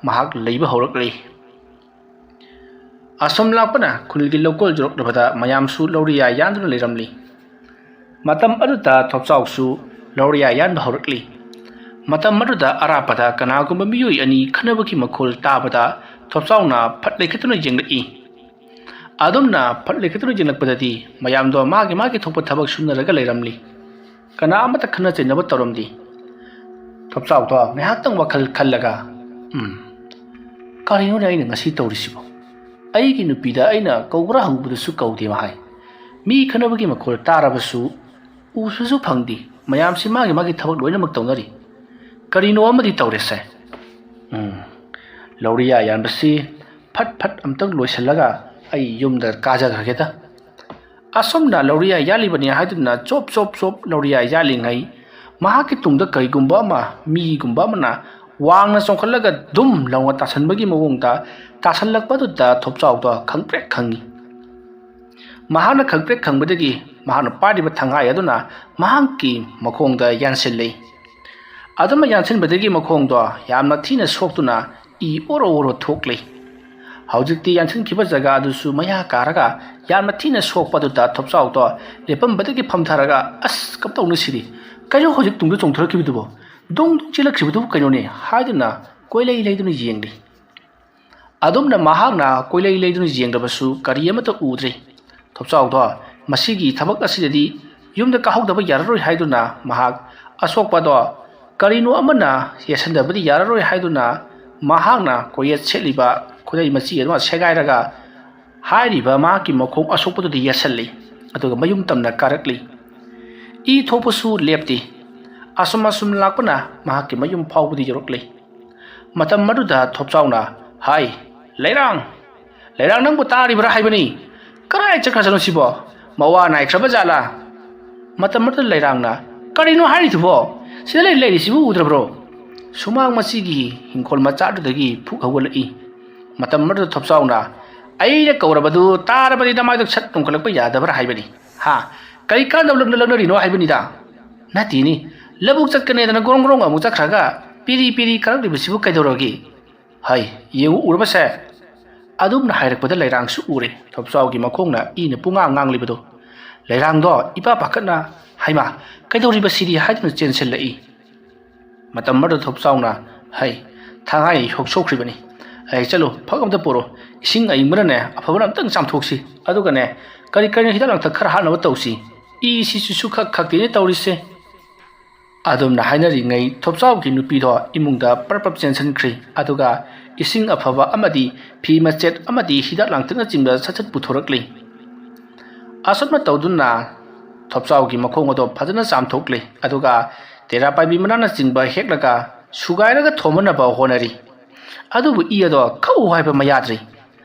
ꯃꯍꯥꯛ ꯂꯩꯕ ꯍꯧꯔꯛꯂꯤ꯫ ꯑꯁꯣꯝ ꯂꯥꯛꯄꯅ ꯈꯨꯜꯒꯤ ꯂꯧꯀꯣꯜ ꯌꯧꯔꯛꯂꯕꯗ ꯃꯌꯥꯝꯁꯨ ꯂꯧꯔꯤꯌꯥ ꯌꯥꯟꯗꯨꯅ ꯂꯩꯔꯝꯂꯤ꯫ ꯃꯇꯝ ꯑꯗꯨꯗ ꯊꯣꯞꯆꯥꯎꯁꯨ ꯂꯧꯔꯤꯌꯥ ꯌꯥꯟꯕ ꯍꯧꯔꯛꯂꯤ꯫ ꯃꯇꯝ ꯑꯗꯨꯗ ꯑꯔꯥꯞꯄꯗ ꯀꯅꯥꯒꯨꯝꯕ ꯃꯤꯑꯣꯏ ꯑꯅꯤ ꯈꯠꯅꯕꯒꯤ ꯃꯈꯣꯜ ꯇꯥꯕꯗ ꯊꯣꯞꯆꯥꯎꯅ ꯐꯠ ꯂꯩꯈꯠꯇꯨꯅ ꯌꯦꯡꯂꯛꯏ꯫ ꯑꯗꯨꯝꯅ ꯐꯠ ꯂꯩꯈꯠꯇꯨꯅ ꯌꯦꯡꯂꯛꯄꯗꯗꯤ ꯃꯌꯥꯝꯗꯣ ꯃꯥꯒꯤ ꯃꯥꯒꯤ ꯊꯣꯛꯄ ꯊꯕꯛ ꯁꯨꯅꯔꯒ ꯂꯩꯔꯝꯂꯤ꯫ ꯀꯅꯥ ꯑꯃꯠꯇ ꯈꯠꯅ ꯆꯩꯅꯕ ꯇꯧꯔꯝꯗꯦ꯫ ꯊꯣꯞꯆꯥꯎꯗꯣ ꯉꯥꯏꯍꯥꯛꯇꯪ ꯋꯥꯈꯜ ꯈꯜꯂꯒ, "ꯎꯝ, ꯀꯔꯤꯅꯣꯅꯦ ꯑꯩꯅ ꯉꯁꯤ ꯇꯧꯔꯤꯁꯤꯕꯣ? ꯑꯩꯒꯤ ꯅꯨꯄꯤꯗ ꯑꯩꯅ ꯀꯧꯕ꯭ꯔꯥ ꯍꯪꯕꯗꯁꯨ ꯀꯧꯗꯦ ꯃꯥ ꯍꯥꯏ꯫ ꯃꯤ ꯈꯠꯅꯕꯒꯤ ꯃꯈꯣꯜ ꯇꯥꯔꯕꯁꯨ ꯎꯕꯁꯨ ꯐꯪꯗꯦ꯫ ꯃꯌꯥꯝꯁꯤ ꯃꯥꯒꯤ ꯃꯥꯒꯤ ꯊꯕꯛ ꯂꯣꯏꯅꯃꯛ ꯇꯧꯅꯔꯤ꯫ ꯀꯔꯤꯅꯣ ꯑꯃꯗꯤ ꯇꯧꯔꯦꯁꯦ꯫ ꯎꯝ, ꯂꯧꯔꯤꯌꯥ ꯌꯥꯟꯕꯁꯤ ꯐꯠ ꯐꯠ ꯑꯝꯇꯪ ꯂꯣꯏꯁꯤꯜꯂꯒ ꯑꯩ ꯌꯨꯝꯗ ꯀꯥꯖꯈ꯭ꯔꯒꯦꯗ"꯫ ꯑꯁꯨꯝꯅ ꯂꯧꯔꯤꯌꯥ ꯌꯥꯜꯂꯤꯕꯅꯤ ꯍꯥꯏꯗꯨꯅ ꯆꯣꯞ ꯆꯣꯞ ꯆꯣꯞ ꯂꯧꯔꯤꯌꯥ ꯌꯥꯜꯂꯤꯉꯩ, ꯃꯍꯥꯛꯀꯤ ꯇꯨꯡꯗ ꯀꯔꯤꯒꯨꯝꯕ ꯑꯃ, ꯃꯤꯒꯨꯝꯕ ꯑꯃꯅ ꯋꯥꯡꯅ ꯆꯣꯡꯈꯠꯂꯒ ꯗꯨꯝ ꯂꯥꯎꯅ ꯇꯥꯁꯟꯕꯒꯤ ꯃꯑꯣꯡꯗ ꯇꯥꯁꯜꯂꯛꯄꯗꯨꯗ ꯊꯣꯞꯆꯥꯎꯗꯣ ꯈꯪꯄ꯭ꯔꯦꯛ ꯈꯪꯉꯤ꯫ ꯃꯍꯥꯛꯅ ꯈꯪꯄ꯭ꯔꯦꯛ ꯈꯪꯕꯗꯒꯤ ꯃꯍꯥꯛꯅ ꯄꯥꯏꯔꯤꯕ ꯊꯪꯍꯥꯏ ꯑꯗꯨꯅ ꯃꯍꯥꯛꯀꯤ ꯃꯈꯣꯡꯗ ꯌꯥꯟꯁꯤꯜꯂꯤ꯫ ꯑꯗꯨꯃ ꯌꯥꯟꯁꯤꯟꯕꯗꯒꯤ ꯃꯈꯣꯡꯗꯣ ꯌꯥꯝꯅ ꯊꯤꯅ ꯁꯣꯛꯇꯨꯅ ꯏ ꯑꯣꯔꯣ ꯑꯣꯔꯣ ꯊꯣꯛꯂꯤ꯫ ꯍꯧꯖꯤꯛꯇꯤ ꯌꯥꯟꯁꯤꯟꯈꯤꯕ ꯖꯒꯥ ꯑꯗꯨꯁꯨ ꯃꯌꯥ ꯀꯥꯔꯒ ꯌꯥꯝꯅ ꯊꯤꯅ ꯁꯣꯛꯄꯗꯨꯗ ꯊꯣꯞꯆꯥꯎꯗꯣ ꯂꯦꯞꯄꯝꯕꯗꯒꯤ ꯐꯝꯊꯔꯒ, "ꯑꯁ, ꯀꯝꯗꯧꯅꯤ ꯁꯤꯗꯤ? ꯀꯩꯅꯣ ꯍꯧꯖꯤꯛ ꯇꯨꯡꯗ ꯆꯣꯡꯊꯔꯛꯈꯤꯕꯗꯨꯕꯣ? ꯗꯨꯡ ꯗꯨꯡ ꯆꯦꯜꯂꯛꯈꯤꯕꯗꯨꯕꯨ ꯀꯩꯅꯣꯅꯦ?" ꯍꯥꯏꯗꯨꯅ ꯀꯣꯏꯂꯩ ꯂꯩꯗꯨꯅ ꯌꯦꯡꯂꯤ꯫ ꯑꯗꯨꯝꯅ ꯃꯍꯥꯛꯅ ꯀꯣꯏꯂꯩ ꯂꯩꯗꯨꯅ ꯌꯦꯡꯂꯕꯁꯨ ꯀꯔꯤ ꯑꯃꯠꯇ ꯎꯗ꯭ꯔꯦ꯫ ꯊꯣꯞꯆꯥꯎꯗꯣ ꯃꯁꯤꯒꯤ ꯊꯕꯛ ꯑꯁꯤꯗꯗꯤ ꯌꯨꯝꯗ ꯀꯥꯍꯧꯗꯕ ꯌꯥꯔꯔꯣꯏ ꯍꯥꯏꯗꯨꯅ ꯃꯍꯥꯛ ꯑꯁꯣꯛꯄꯗꯣ ꯀꯔꯤꯅꯣ ꯑꯃꯅ ꯌꯦꯠꯁꯤꯟꯗꯕꯗꯤ ꯌꯥꯔꯔꯣꯏ ꯍꯥꯏꯗꯨꯅ ꯃꯍꯥꯛꯅ ꯀꯣꯌꯦꯠ ꯁꯦꯠꯂꯤꯕ ꯈꯨꯗꯩ ꯃꯆꯤ ꯑꯗꯨꯃ ꯁꯦꯒꯥꯏꯔꯒ ꯍꯥꯏꯔꯤꯕ ꯃꯍꯥꯛꯀꯤ ꯃꯈꯣꯡ ꯑꯁꯣꯛꯄꯗꯨꯗ ꯌꯦꯠꯁꯜꯂꯤ꯫ ꯑꯗꯨꯒ ꯃꯌꯨꯝ ꯇꯝꯅ ꯀꯥꯔꯛꯂꯤ꯫ ꯏ ꯊꯣꯛꯄꯁꯨ ꯂꯦꯞꯇꯦ꯫ ꯑꯁꯨꯝ ꯑꯁꯨꯝ ꯂꯥꯛꯄꯅ ꯃꯍꯥꯛꯀꯤ ꯃꯌꯨꯝ ꯐꯥꯎꯕꯗꯤ ꯌꯧꯔꯛꯂꯤ꯫ ꯃꯇꯝ ꯑꯗꯨꯗ ꯊꯣꯞꯆꯥꯎꯅ, "ꯍꯥꯏ, ꯂꯩꯔꯥꯡ! ꯂꯩꯔꯥꯡ, ꯅꯪꯕꯨ ꯇꯥꯔꯤꯕ꯭ꯔꯥ ꯍꯥꯏꯕꯅꯤ? ꯀꯔꯥꯏ ꯆꯠꯈ꯭ꯔꯖꯥꯠꯅꯣ ꯁꯤꯕꯣ? ꯃꯋꯥ ꯅꯥꯏꯈ꯭ꯔꯕ ꯖꯥꯠꯂꯥ?" ꯃꯇꯝ ꯑꯗꯨꯗ ꯂꯩꯔꯥꯡꯅ, "ꯀꯔꯤꯅꯣ ꯍꯥꯏꯔꯤꯗꯨꯕꯣ? ꯁꯤꯗ ꯂꯩ ꯂꯩꯔꯤꯁꯤꯕꯨ ꯎꯗ꯭ꯔꯕ꯭ꯔꯣ?" ꯁꯨꯃꯥꯡ ꯃꯆꯤꯒꯤ ꯍꯤꯡꯈꯣꯜ ꯃꯆꯥꯗꯨꯗꯒꯤ ꯐꯨꯛ ꯍꯧꯒꯠꯂꯛꯏ꯫ ꯃꯇꯝ ꯑꯗꯨꯗ ꯊꯣꯞꯆꯥꯎꯅ, "ꯑꯩꯅ ꯀꯧꯔꯕꯗꯨ ꯇꯥꯔꯕꯗꯤ ꯅꯃꯥꯏꯗꯣ ꯁꯠ ꯇꯣꯡꯈꯠꯂꯛꯄ ꯌꯥꯗꯕ꯭ꯔꯥ ꯍꯥꯏꯕꯅꯤ꯫ ꯍꯥ? ꯀꯔꯤ ꯀꯥꯟꯗꯕ ꯂꯛꯅ ꯂꯛꯅꯔꯤꯅꯣ ꯍꯥꯏꯕꯅꯤꯗ? ꯅꯠꯇꯦꯅꯤ, ꯂꯧꯕꯨꯛ ꯆꯠꯀꯅꯦꯗꯅ ꯒ꯭ꯔꯣꯡ ꯒ꯭ꯔꯣꯡ ꯑꯃꯨꯛ ꯆꯠꯈ꯭ꯔꯒ ꯄꯤꯔꯤ ꯄꯤꯔꯤ ꯀꯥꯔꯛꯂꯤꯕꯁꯤꯕꯨ ꯀꯩꯗꯧꯔꯒꯦ? ꯍꯩ, ꯌꯦꯡꯉꯨ, ꯎꯔꯕꯁꯦ?" ꯑꯗꯨꯝꯅ ꯍꯥꯏꯔꯛꯄꯗ ꯂꯩꯔꯥꯡꯁꯨ ꯎꯔꯦ, ꯊꯣꯞꯆꯥꯎꯒꯤ ꯃꯈꯣꯡꯅ ꯏꯅ ꯄꯨꯡꯉꯥꯡ ꯉꯥꯡꯂꯤꯕꯗꯣ꯫ ꯂꯩꯔꯥꯡꯗꯣ ꯏꯄꯥ ꯄꯥꯈꯠꯅ, "ꯍꯩꯃꯥ, ꯀꯩꯗꯧꯔꯤꯕ ꯁꯤꯗꯤ?" ꯍꯥꯏꯗꯨꯅ ꯆꯦꯟꯁꯤꯜꯂꯛꯏ꯫ ꯃꯇꯝ ꯑꯃꯗ ꯊꯣꯞꯆꯥꯎꯅ, "ꯍꯩ, ꯊꯥꯡꯍꯥꯏ ꯍꯣꯛ ꯁꯣꯛꯈ꯭ꯔꯤꯕꯅꯤ꯫ ꯍꯩ, ꯆꯠꯂꯨ, ꯐꯛ ꯑꯝꯇ ꯄꯨꯔꯣ꯫ ꯏꯁꯤꯡ ꯑꯏꯪꯕꯅꯅꯦ ꯑꯐꯕꯅ ꯑꯝꯇꯪ ꯆꯥꯝꯊꯣꯛꯁꯤ꯫ ꯑꯗꯨꯒꯅꯦ, ꯀꯔꯤ ꯀꯔꯤꯅꯣ ꯍꯤꯗꯥꯛ ꯂꯥꯡꯊꯛ ꯈꯔ ꯍꯥꯞꯅꯕ ꯇꯧꯁꯤ꯫ ꯏꯁꯤꯁꯨ ꯁꯨꯈꯛ ꯈꯛꯇꯦꯅꯦ ꯇꯧꯔꯤꯁꯦ꯫" ꯑꯗꯨꯝꯅ ꯍꯥꯏꯅꯔꯤꯉꯩ ꯊꯣꯞꯆꯥꯎꯒꯤ ꯅꯨꯄꯤꯗꯣ ꯏꯃꯨꯡꯗ ꯄ꯭ꯔꯞ ꯄ꯭ꯔꯞ ꯆꯦꯟꯁꯤꯟꯈ꯭ꯔꯤ꯫ ꯑꯗꯨꯒ ꯏꯁꯤꯡ ꯑꯐꯕ ꯑꯃꯗꯤ ꯐꯤ ꯃꯆꯦꯠ ꯑꯃꯗꯤ ꯍꯤꯗꯥꯛ ꯂꯥꯡꯊꯛꯅꯆꯤꯡꯕ ꯁꯠ ꯁꯠ ꯄꯨꯊꯣꯔꯛꯂꯤ꯫ ꯑꯁꯨꯝꯅ ꯇꯧꯗꯨꯅ ꯊꯣꯞꯆꯥꯎꯒꯤ ꯃꯈꯣꯡ ꯑꯗꯣ ꯐꯖꯅ ꯆꯥꯝꯊꯣꯛꯂꯤ꯫ ꯑꯗꯨꯒ ꯇꯦꯔꯥ ꯄꯥꯏꯕꯤ ꯃꯅꯥꯅꯆꯤꯡꯕ ꯍꯦꯛꯂꯒ ꯁꯨꯒꯥꯏꯔꯒ ꯊꯣꯝꯃꯅꯕ ꯍꯣꯠꯅꯔꯤ꯫ ꯑꯗꯨꯕꯨ ꯏ ꯑꯗꯣ ꯈꯧ ꯍꯥꯏꯕ ꯑꯃ ꯌꯥꯗ꯭ꯔꯤ꯫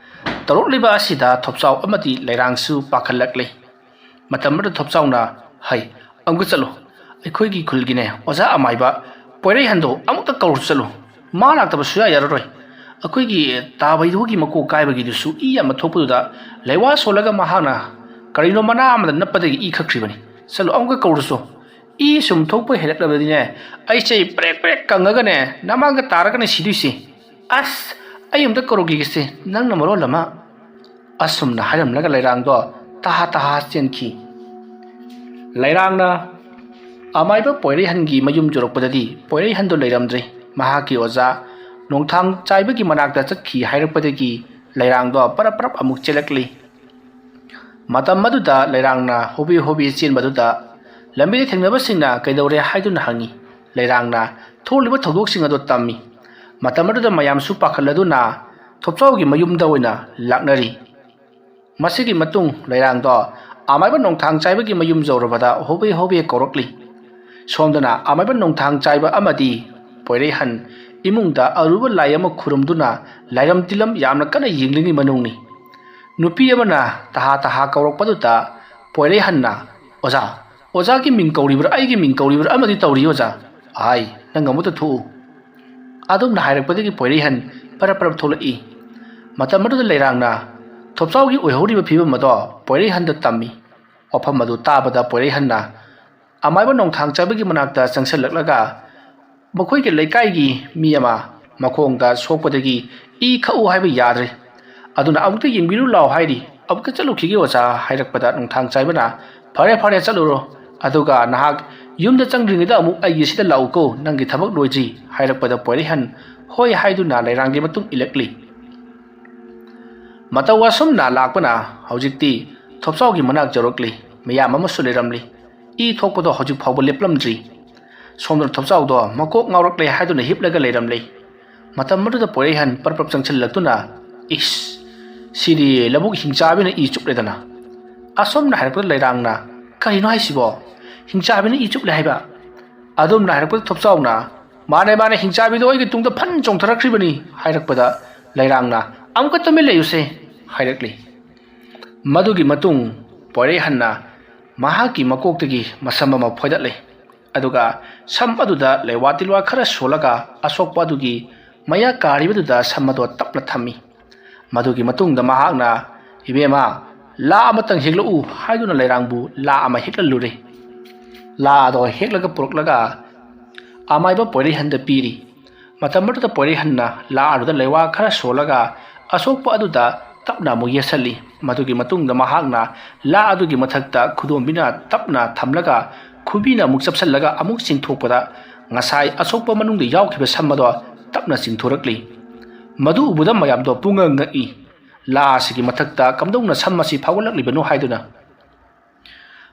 ꯇꯧꯔꯛꯂꯤꯕ ꯑꯁꯤꯗ ꯊꯣꯞꯆꯥꯎ ꯑꯃꯗꯤ ꯂꯩꯔꯥꯡꯁꯨ ꯄꯥꯈꯠꯂꯛꯂꯤ꯫ ꯃꯇꯝ ꯑꯗꯨꯗ ꯊꯣꯞꯆꯥꯎꯅ, "ꯍꯩ, ꯑꯃꯨꯛꯀ ꯆꯠꯂꯨ, ꯑꯩꯈꯣꯏꯒꯤ ꯈꯨꯜꯒꯤꯅꯦ ꯑꯣꯖꯥ ꯑꯃꯥꯏꯕ ꯄꯣꯏꯔꯩꯍꯟꯗꯣ ꯑꯃꯨꯛꯇ ꯀꯧꯔꯨ ꯆꯠꯂꯨ, ꯃꯥ ꯂꯥꯛꯇꯕ ꯁꯨꯌꯥ ꯌꯥꯔꯔꯣꯏ, ꯑꯩꯈꯣꯏꯒꯤ ꯇꯥꯕꯩꯗꯨꯒꯤ ꯃꯀꯣꯛ ꯀꯥꯏꯕꯒꯤꯗꯨꯁꯨ ꯏ ꯌꯥꯝꯅ ꯊꯣꯛꯄꯗꯨꯗ ꯂꯩꯋꯥ ꯁꯣꯜꯂꯒ ꯃꯍꯥꯛꯅ ꯀꯔꯤꯅꯣ ꯃꯅꯥ ꯑꯃꯗ ꯅꯞꯄꯗꯒꯤ ꯏ ꯈꯛꯈ꯭ꯔꯤꯕꯅꯤ, ꯆꯠꯂꯨ ꯑꯃꯨꯛꯀ ꯀꯧꯔꯨꯁꯨ, ꯏ ꯁꯨꯝ ꯊꯣꯛꯄ ꯍꯦꯜꯂꯛꯂꯕꯗꯤꯅꯦ ꯑꯩꯁꯦ ꯄ꯭ꯔꯦꯛ ꯄ꯭ꯔꯦꯛ ꯀꯪꯉꯒꯅꯦ ꯅꯃꯥꯡꯗ ꯇꯥꯔꯒꯅꯦ ꯁꯤꯗꯣꯏꯁꯦ, ꯑꯁ ꯑꯩ ꯑꯃꯨꯛꯇ ꯀꯧꯔꯨꯈꯤꯒꯦꯁꯦ, ꯅꯪꯅ ꯃꯔꯣꯜ ꯑꯃ"꯫ ꯑꯁꯨꯝꯅ ꯍꯥꯏꯔꯝꯂꯒ ꯂꯩꯔꯥꯡꯗꯣ ꯇꯍꯥ ꯇꯍꯥ ꯆꯦꯟꯈꯤ꯫ ꯂꯩꯔꯥꯡꯅ ꯑꯃꯥꯏꯕ ꯄꯣꯏꯔꯩꯍꯟꯒꯤ ꯃꯌꯨꯝ ꯌꯧꯔꯛꯄꯗꯗꯤ ꯄꯣꯏꯔꯩꯍꯟꯗꯨ ꯂꯩꯔꯝꯗ꯭ꯔꯦ꯫ ꯃꯍꯥꯛꯀꯤ ꯑꯣꯖꯥ ꯅꯣꯡꯊꯥꯡ ꯆꯥꯏꯕꯒꯤ ꯃꯅꯥꯛꯇ ꯆꯠꯈꯤ ꯍꯥꯏꯔꯛꯄꯗꯒꯤ ꯂꯩꯔꯥꯡꯗꯣ ꯄꯔꯞ ꯄꯔꯞ ꯑꯃꯨꯛ ꯆꯦꯜꯂꯛꯂꯤ꯫ ꯃꯇꯝ ꯑꯗꯨꯗ ꯂꯩꯔꯥꯡꯅ ꯍꯣꯕꯦ ꯍꯣꯕꯦ ꯆꯦꯟꯕꯗꯨꯗ ꯂꯝꯕꯤꯗ ꯊꯦꯡꯅꯕꯁꯤꯡꯅ ꯀꯩꯗꯧꯔꯦ ꯍꯥꯏꯗꯨꯅ ꯍꯪꯉꯤ꯫ ꯂꯩꯔꯥꯡꯅ ꯊꯣꯛꯂꯤꯕ ꯊꯧꯗꯣꯛꯁꯤꯡ ꯑꯗꯨ ꯇꯝꯃꯤ꯫ ꯃꯇꯝ ꯑꯗꯨꯗ ꯃꯌꯥꯝꯁꯨ ꯄꯥꯈꯠꯂꯗꯨꯅ ꯊꯣꯞꯆꯥꯎꯒꯤ ꯃꯌꯨꯝꯗ ꯑꯣꯏꯅ ꯂꯥꯛꯅꯔꯤ꯫ ꯃꯁꯤꯒꯤ ꯃꯇꯨꯡ ꯂꯩꯔꯥꯡꯗꯣ ꯑꯃꯥꯏꯕ ꯅꯣꯡꯊꯥꯡ ꯆꯥꯏꯕꯒꯤ ꯃꯌꯨꯝ ꯌꯧꯔꯕꯗ ꯍꯣꯕꯦ ꯍꯣꯕꯦ ꯀꯧꯔꯛꯂꯤ꯫ ꯁꯣꯝꯗꯅ ꯑꯃꯥꯏꯕ ꯅꯣꯡꯊꯥꯡ ꯆꯥꯏꯕ ꯑꯃꯗꯤ ꯄꯣꯏꯔꯩꯍꯟ ꯏꯃꯨꯡꯗ ꯑꯔꯨꯕ ꯂꯥꯏ ꯑꯃ ꯈꯨꯔꯨꯝꯗꯨꯅ ꯂꯥꯏꯔꯝ ꯇꯤꯂꯝ ꯌꯥꯝꯅ ꯀꯟꯅ ꯌꯦꯡꯂꯤꯉꯩ ꯃꯅꯨꯡꯅꯤ꯫ ꯅꯨꯄꯤ ꯑꯃꯅ ꯇꯍꯥ ꯇꯍꯥ ꯀꯧꯔꯛꯄꯗꯨꯗ ꯄꯣꯏꯔꯩꯍꯟꯅ, "ꯑꯣꯖꯥ, ꯑꯣꯖꯥꯒꯤ ꯃꯤꯡ ꯀꯧꯔꯤꯕ꯭ꯔꯥ, ꯑꯩꯒꯤ ꯃꯤꯡ ꯀꯧꯔꯤꯕ꯭ꯔꯥ ꯑꯃꯗꯤ ꯇꯧꯔꯤ ꯑꯣꯖꯥ"꯫ "ꯑꯥꯏ, ꯅꯪ ꯑꯃꯨꯛꯇ ꯊꯣꯛꯎ"꯫ ꯑꯗꯨꯝꯅ ꯍꯥꯏꯔꯛꯄꯗꯒꯤ ꯄꯣꯏꯔꯩꯍꯟ ꯄꯔꯞ ꯄꯔꯞ ꯊꯣꯛꯂꯛꯏ꯫ ꯃꯇꯝ ꯑꯗꯨꯗ ꯂꯩꯔꯥꯡꯅ ꯊꯣꯞꯆꯥꯎꯒꯤ ꯑꯣꯏꯍꯧꯔꯤꯕ ꯐꯤꯕꯝ ꯑꯗꯣ ꯄꯣꯏꯔꯩꯍꯟꯗ ꯇꯝꯃꯤ꯫ ꯋꯥꯐꯝ ꯑꯗꯨ ꯇꯥꯕꯗ ꯄꯣꯏꯔꯩꯍꯟꯅ ꯑꯃꯥꯏꯕ ꯅꯣꯡꯊꯥꯡ ꯆꯥꯏꯕꯒꯤ ꯃꯅꯥꯛꯇ ꯆꯪꯁꯤꯜꯂꯛꯂꯒ ꯃꯈꯣꯏꯒꯤ ꯂꯩꯀꯥꯏꯒꯤ ꯃꯤ ꯑꯃ ꯃꯈꯣꯡꯗ ꯁꯣꯛꯄꯗꯒꯤ ꯏ ꯈꯛꯎ ꯍꯥꯏꯕ ꯌꯥꯗ꯭ꯔꯦ, ꯑꯗꯨꯅ ꯑꯃꯨꯛꯇ ꯌꯦꯡꯕꯤꯔꯨ ꯂꯥꯎ ꯍꯥꯏꯔꯤ꯫ "ꯑꯃꯨꯛꯇ ꯆꯠꯂꯨꯈꯤꯒꯦ ꯑꯣꯖꯥ" ꯍꯥꯏꯔꯛꯄꯗ ꯅꯣꯡꯊꯥꯡ ꯆꯥꯏꯕꯅ, "ꯐꯔꯦ ꯐꯔꯦ ꯆꯠꯂꯨꯔꯣ, ꯑꯗꯨꯒ ꯅꯍꯥꯛ ꯌꯨꯝꯗ ꯆꯪꯗ꯭ꯔꯤꯉꯩꯗ ꯑꯃꯨꯛ ꯑꯩꯒꯤ ꯁꯤꯗ ꯂꯥꯛꯎꯀꯣ, ꯅꯪꯒꯤ ꯊꯕꯛ ꯂꯣꯏꯗ꯭ꯔꯤ" ꯍꯥꯏꯔꯛꯄꯗ ꯄꯣꯏꯔꯩꯍꯟ ꯍꯣꯏ ꯍꯥꯏꯗꯨꯅ ꯂꯩꯔꯥꯡꯒꯤ ꯃꯇꯨꯡ ꯏꯜꯂꯛꯂꯤ꯫ ꯃꯇꯧ ꯑꯁꯨꯝꯅ ꯂꯥꯛꯄꯅ ꯍꯧꯖꯤꯛꯇꯤ ꯊꯣꯞꯆꯥꯎꯒꯤ ꯃꯅꯥꯛ ꯌꯧꯔꯛꯂꯤ꯫ ꯃꯤꯌꯥꯝ ꯑꯃꯁꯨ ꯂꯩꯔꯝꯂꯤ꯫ ꯏ ꯊꯣꯛꯄꯗꯣ ꯍꯧꯖꯤꯛ ꯐꯥꯎꯕ ꯂꯦꯞꯂꯝꯗ꯭ꯔꯤ꯫ ꯁꯣꯝꯗꯅ ꯊꯣꯞꯆꯥꯎꯗꯣ ꯃꯀꯣꯛ ꯉꯥꯎꯔꯛꯂꯦ ꯍꯥꯏꯗꯨꯅ ꯍꯤꯞꯂꯒ ꯂꯩꯔꯝꯂꯤ꯫ ꯃꯇꯝ ꯑꯗꯨꯗ ꯄꯣꯏꯔꯩꯍꯟ ꯄꯔꯞ ꯄꯔꯞ ꯆꯪꯁꯤꯜꯂꯛꯇꯨꯅ, "ꯏꯁ, ꯁꯤꯗꯤ ꯂꯧꯕꯨꯛ ꯍꯤꯡꯆꯥꯕꯤꯅ ꯏ ꯆꯨꯞꯂꯦꯗꯅ"꯫ ꯑꯁꯣꯝꯅ ꯍꯥꯏꯔꯛꯄꯗ ꯂꯩꯔꯥꯡꯅ, "ꯀꯔꯤꯅꯣ ꯍꯥꯏꯁꯤꯕꯣ? ꯍꯤꯡꯆꯥꯕꯤꯅ ꯏ ꯆꯨꯞꯂꯦ ꯍꯥꯏꯕ?" ꯑꯗꯣꯝꯅ ꯍꯥꯏꯔꯛꯄꯗ ꯊꯣꯞꯆꯥꯎꯅ, "ꯃꯥꯅꯦ, ꯃꯥꯅꯦ, ꯍꯤꯡꯆꯥꯕꯤꯗꯣ ꯑꯩꯒꯤ ꯇꯨꯡꯗ ꯐꯟ ꯆꯣꯡꯊꯔꯛꯈ꯭ꯔꯤꯕꯅꯤ" ꯍꯥꯏꯔꯛꯄꯗ ꯂꯩꯔꯥꯡꯅ, "ꯑꯃꯨꯛꯀ ꯇꯨꯃꯤꯟ ꯂꯩꯌꯨꯁꯦ" ꯍꯥꯏꯔꯛꯂꯤ꯫ ꯃꯗꯨꯒꯤ ꯃꯇꯨꯡ ꯄꯣꯏꯔꯩꯍꯟꯅ ꯃꯍꯥꯛꯀꯤ ꯃꯀꯣꯛꯇꯒꯤ ꯃꯁꯝ ꯑꯃ ꯐꯣꯏꯗꯠꯂꯦ꯫ ꯑꯗꯨꯒ ꯁꯝ ꯑꯗꯨꯗ ꯂꯩꯋꯥ ꯇꯤꯜꯋꯥ ꯈꯔ ꯁꯣꯜꯂꯒ ꯑꯁꯣꯛꯄ ꯑꯗꯨꯒꯤ ꯃꯌꯥ ꯀꯥꯔꯤꯕꯗꯨꯗ ꯁꯝ ꯑꯗꯣ ꯇꯞꯅ ꯊꯝꯃꯤ꯫ ꯃꯗꯨꯒꯤ ꯃꯇꯨꯡꯗ ꯃꯍꯥꯛꯅ, "ꯏꯕꯦꯝꯃ, ꯂꯥ ꯑꯃꯇꯪ ꯍꯦꯛꯂꯛꯎ" ꯍꯥꯏꯗꯨꯅ ꯂꯩꯔꯥꯡꯕꯨ ꯂꯥ ꯑꯃ ꯍꯦꯛꯂꯜꯂꯨꯔꯦ꯫ ꯂꯥ ꯑꯗꯣ ꯍꯦꯛꯂꯒ ꯄꯨꯔꯛꯂꯒ ꯑꯃꯥꯏꯕ ꯄꯣꯏꯔꯩꯍꯟꯗ ꯄꯤꯔꯤ꯫ ꯃꯇꯝ ꯑꯗꯨꯗ ꯄꯣꯏꯔꯩꯍꯟꯅ ꯂꯥ ꯑꯗꯨꯗ ꯂꯩꯋꯥ ꯈꯔ ꯁꯣꯜꯂꯒ ꯑꯁꯣꯛꯄ ꯑꯗꯨꯗ ꯇꯞꯅ ꯑꯃꯨꯛ ꯌꯦꯠꯁꯜꯂꯤ꯫ ꯃꯗꯨꯒꯤ ꯃꯇꯨꯡꯗ ꯃꯍꯥꯛꯅ ꯂꯥ ꯑꯗꯨꯒꯤ ꯃꯊꯛꯇ ꯈꯨꯗꯣꯝꯕꯤꯅ ꯇꯞꯅ ꯊꯝꯂꯒ ꯈꯨꯕꯤꯅ ꯑꯃꯨꯛ ꯆꯞꯁꯤꯜꯂꯒ ꯑꯃꯨꯛ ꯆꯤꯡꯊꯣꯛꯄꯗ ꯉꯁꯥꯏ ꯑꯁꯣꯛꯄ ꯃꯅꯨꯡꯗ ꯌꯥꯎꯈꯤꯕ ꯁꯝ ꯑꯗꯣ ꯇꯞꯅ ꯆꯤꯡꯊꯣꯔꯛꯂꯤ꯫ ꯃꯗꯨ ꯎꯕꯗ ꯃꯌꯥꯝꯗꯣ ꯄꯨꯡꯉꯛ ꯉꯛꯏ꯫ ꯂꯥ ꯑꯁꯤꯒꯤ ꯃꯊꯛꯇ ꯀꯝꯗꯧꯅ ꯁꯝ ꯑꯁꯤ ꯐꯥꯎꯒꯠꯂꯛꯂꯤꯕꯅꯣ ꯍꯥꯏꯗꯨꯅ꯫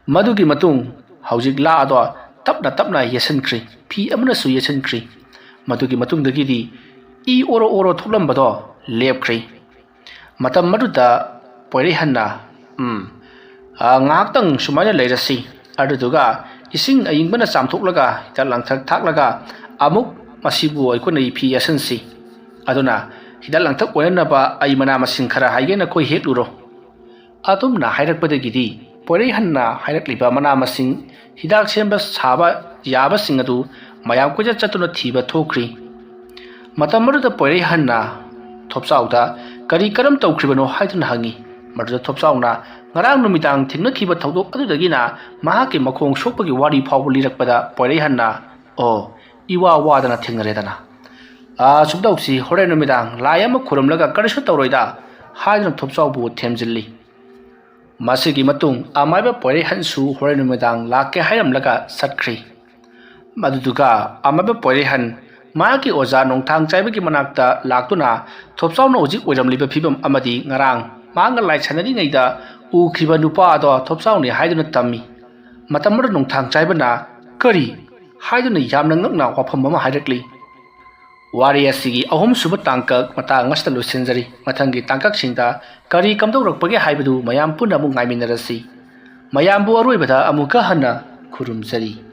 ꯃꯗꯨꯒꯤ ꯃꯇꯨꯡ ꯍꯧꯖꯤꯛ ꯂꯥ ꯑꯗꯣ ꯇꯞꯅ ꯇꯞꯅ ꯌꯦꯠꯁꯤꯟꯈ꯭ꯔꯤ꯫ ꯐꯤ ꯑꯃꯅꯁꯨ ꯌꯦꯠꯁꯤꯟꯈ꯭ꯔꯤ꯫ ꯃꯗꯨꯒꯤ ꯃꯇꯨꯡꯗꯒꯤꯗꯤ ꯏ ꯑꯣꯔꯣ ꯑꯣꯔꯣ ꯊꯣꯛꯂꯝꯕꯗꯣ ꯂꯦꯞꯈ꯭ꯔꯤ꯫ ꯃꯇꯝ ꯑꯗꯨꯗ ꯄꯣꯏꯔꯩꯍꯟꯅ, "ꯎꯝ, ꯑ, ꯉꯥꯏꯍꯥꯛꯇꯪ ꯁꯨꯃꯥꯏꯅ ꯂꯩꯔꯁꯤ꯫ ꯑꯗꯨꯗꯨꯒ ꯏꯁꯤꯡ ꯑꯏꯪꯕꯅ ꯆꯥꯝꯊꯣꯛꯂꯒ ꯍꯤꯗꯥꯛ ꯂꯥꯡꯊꯛ ꯊꯥꯛꯂꯒ ꯑꯃꯨꯛ ꯃꯁꯤꯕꯨ ꯑꯩꯈꯣꯏꯅ ꯐꯤ ꯌꯥꯁꯟꯁꯤ꯫ ꯑꯗꯨꯅ ꯍꯤꯗꯥꯛ ꯂꯥꯡꯊꯛ ꯑꯣꯏꯅꯅꯕ ꯑꯩ ꯃꯅꯥ ꯃꯁꯤꯡ ꯈꯔ ꯍꯥꯏꯒꯦ, ꯅꯈꯣꯏ ꯍꯦꯛꯂꯨꯔꯣ"꯫ ꯑꯗꯨꯝꯅ ꯍꯥꯏꯔꯛꯄꯗꯒꯤꯗꯤ ꯄꯣꯏꯔꯩꯍꯟꯅ ꯍꯥꯏꯔꯛꯂꯤꯕ ꯃꯅꯥ ꯃꯁꯤꯡ, ꯍꯤꯗꯥꯛ ꯁꯦꯝꯕ ꯁꯥꯕ ꯌꯥꯕꯁꯤꯡ ꯑꯗꯨ ꯃꯌꯥꯝ ꯀꯣꯏꯆꯠ ꯆꯠꯇꯨꯅ ꯊꯤꯕ ꯊꯣꯛꯈ꯭ꯔꯤ꯫ ꯃꯇꯝ ꯑꯗꯨꯗ ꯄꯣꯏꯔꯩꯍꯟꯅ ꯊꯣꯞꯆꯥꯎꯗ ꯀꯔꯤ ꯀꯔꯝ ꯇꯧꯈ꯭ꯔꯤꯕꯅꯣ ꯍꯥꯏꯗꯨꯅ ꯍꯪꯉꯤ꯫ ꯃꯗꯨꯗ ꯊꯣꯞꯆꯥꯎꯅ ꯉꯔꯥꯡ ꯅꯨꯃꯤꯗꯥꯡ ꯊꯦꯡꯅꯈꯤꯕ ꯊꯧꯗꯣꯛ ꯑꯗꯨꯗꯒꯤꯅ ꯃꯍꯥꯛꯀꯤ ꯃꯈꯣꯡ ꯁꯣꯛꯄꯒꯤ ꯋꯥꯔꯤ ꯐꯥꯎꯕ ꯂꯤꯔꯛꯄꯗ ꯄꯣꯏꯔꯩꯍꯟꯅ, "ꯑꯣ, ꯏꯋꯥ ꯋꯥꯗꯅ ꯊꯦꯡꯅꯔꯦꯗꯅ꯫ ꯑꯥ, ꯁꯨꯝ ꯇꯧꯁꯤ, ꯍꯣꯔꯦꯟ ꯅꯨꯃꯤꯗꯥꯡ ꯂꯥꯏ ꯑꯃ ꯈꯨꯔꯨꯝꯂꯒ ꯀꯔꯤꯁꯨ ꯇꯧꯔꯣꯏꯗ" ꯍꯥꯏꯗꯨꯅ ꯊꯣꯞꯆꯥꯎꯕꯨ ꯊꯦꯝꯖꯤꯜꯂꯤ꯫ ꯃꯁꯤꯒꯤ ꯃꯇꯨꯡ ꯑꯃꯥꯏꯕ ꯄꯣꯏꯔꯩꯍꯟꯁꯨ ꯍꯣꯔꯦꯟ ꯅꯨꯃꯤꯗꯥꯡ ꯂꯥꯛꯀꯦ ꯍꯥꯏꯔꯝꯂꯒ ꯆꯠꯈ꯭ꯔꯤ꯫ ꯑꯗꯨꯗꯨꯒ ꯑꯃꯥꯏꯕ ꯄꯣꯏꯔꯩꯍꯟ ꯃꯍꯥꯛꯀꯤ ꯑꯣꯖꯥ ꯅꯣꯡꯊꯥꯡ ꯆꯥꯏꯕꯒꯤ ꯃꯅꯥꯛꯇ ꯂꯥꯛꯇꯨꯅ ꯊꯣꯞꯆꯥꯎꯅ ꯍꯧꯖꯤꯛ ꯑꯣꯏꯔꯝꯂꯤꯕ ꯐꯤꯕꯝ ꯑꯃꯗꯤ ꯉꯔꯥꯡ ꯃꯍꯥꯛꯅ ꯂꯥꯏ ꯁꯥꯟꯅꯔꯤꯉꯩꯗ ꯎꯈꯤꯕ ꯅꯨꯄꯥ ꯑꯗꯣ ꯊꯣꯞꯆꯥꯎꯅꯤ ꯍꯥꯏꯗꯨꯅ ꯇꯝꯃꯤ꯫ ꯃꯇꯝ ꯑꯗꯨꯗ ꯅꯣꯡꯊꯥꯡ ꯆꯥꯏꯕꯅ "ꯀꯔꯤ?" ꯍꯥꯏꯗꯨꯅ ꯌꯥꯝꯅ ꯉꯛꯅ ꯋꯥꯐꯝ ꯑꯃ ꯍꯥꯏꯔꯛꯂꯤ꯫ ꯋꯥꯔꯤ ꯑꯁꯤꯒꯤ ꯑꯍꯨꯝꯁꯨꯕ ꯇꯥꯡꯀꯛ ꯃꯇꯥꯡ ꯑꯁꯤꯗ ꯂꯣꯏꯁꯤꯟꯖꯔꯤ꯫ ꯃꯊꯪꯒꯤ ꯇꯥꯡꯀꯛꯁꯤꯡꯗ ꯀꯔꯤ ꯀꯝꯗꯧꯔꯛꯄꯒꯦ ꯍꯥꯏꯕꯗꯨ ꯃꯌꯥꯝ ꯄꯨꯟꯅ ꯑꯃꯨꯛ ꯉꯥꯏꯃꯤꯟꯅꯔꯁꯤ꯫ ꯃꯌꯥꯝꯕꯨ ꯑꯔꯣꯏꯕꯗ ꯑꯃꯨꯛꯀ ꯍꯟꯅ ꯈꯨꯔꯨꯝꯖꯔꯤ꯫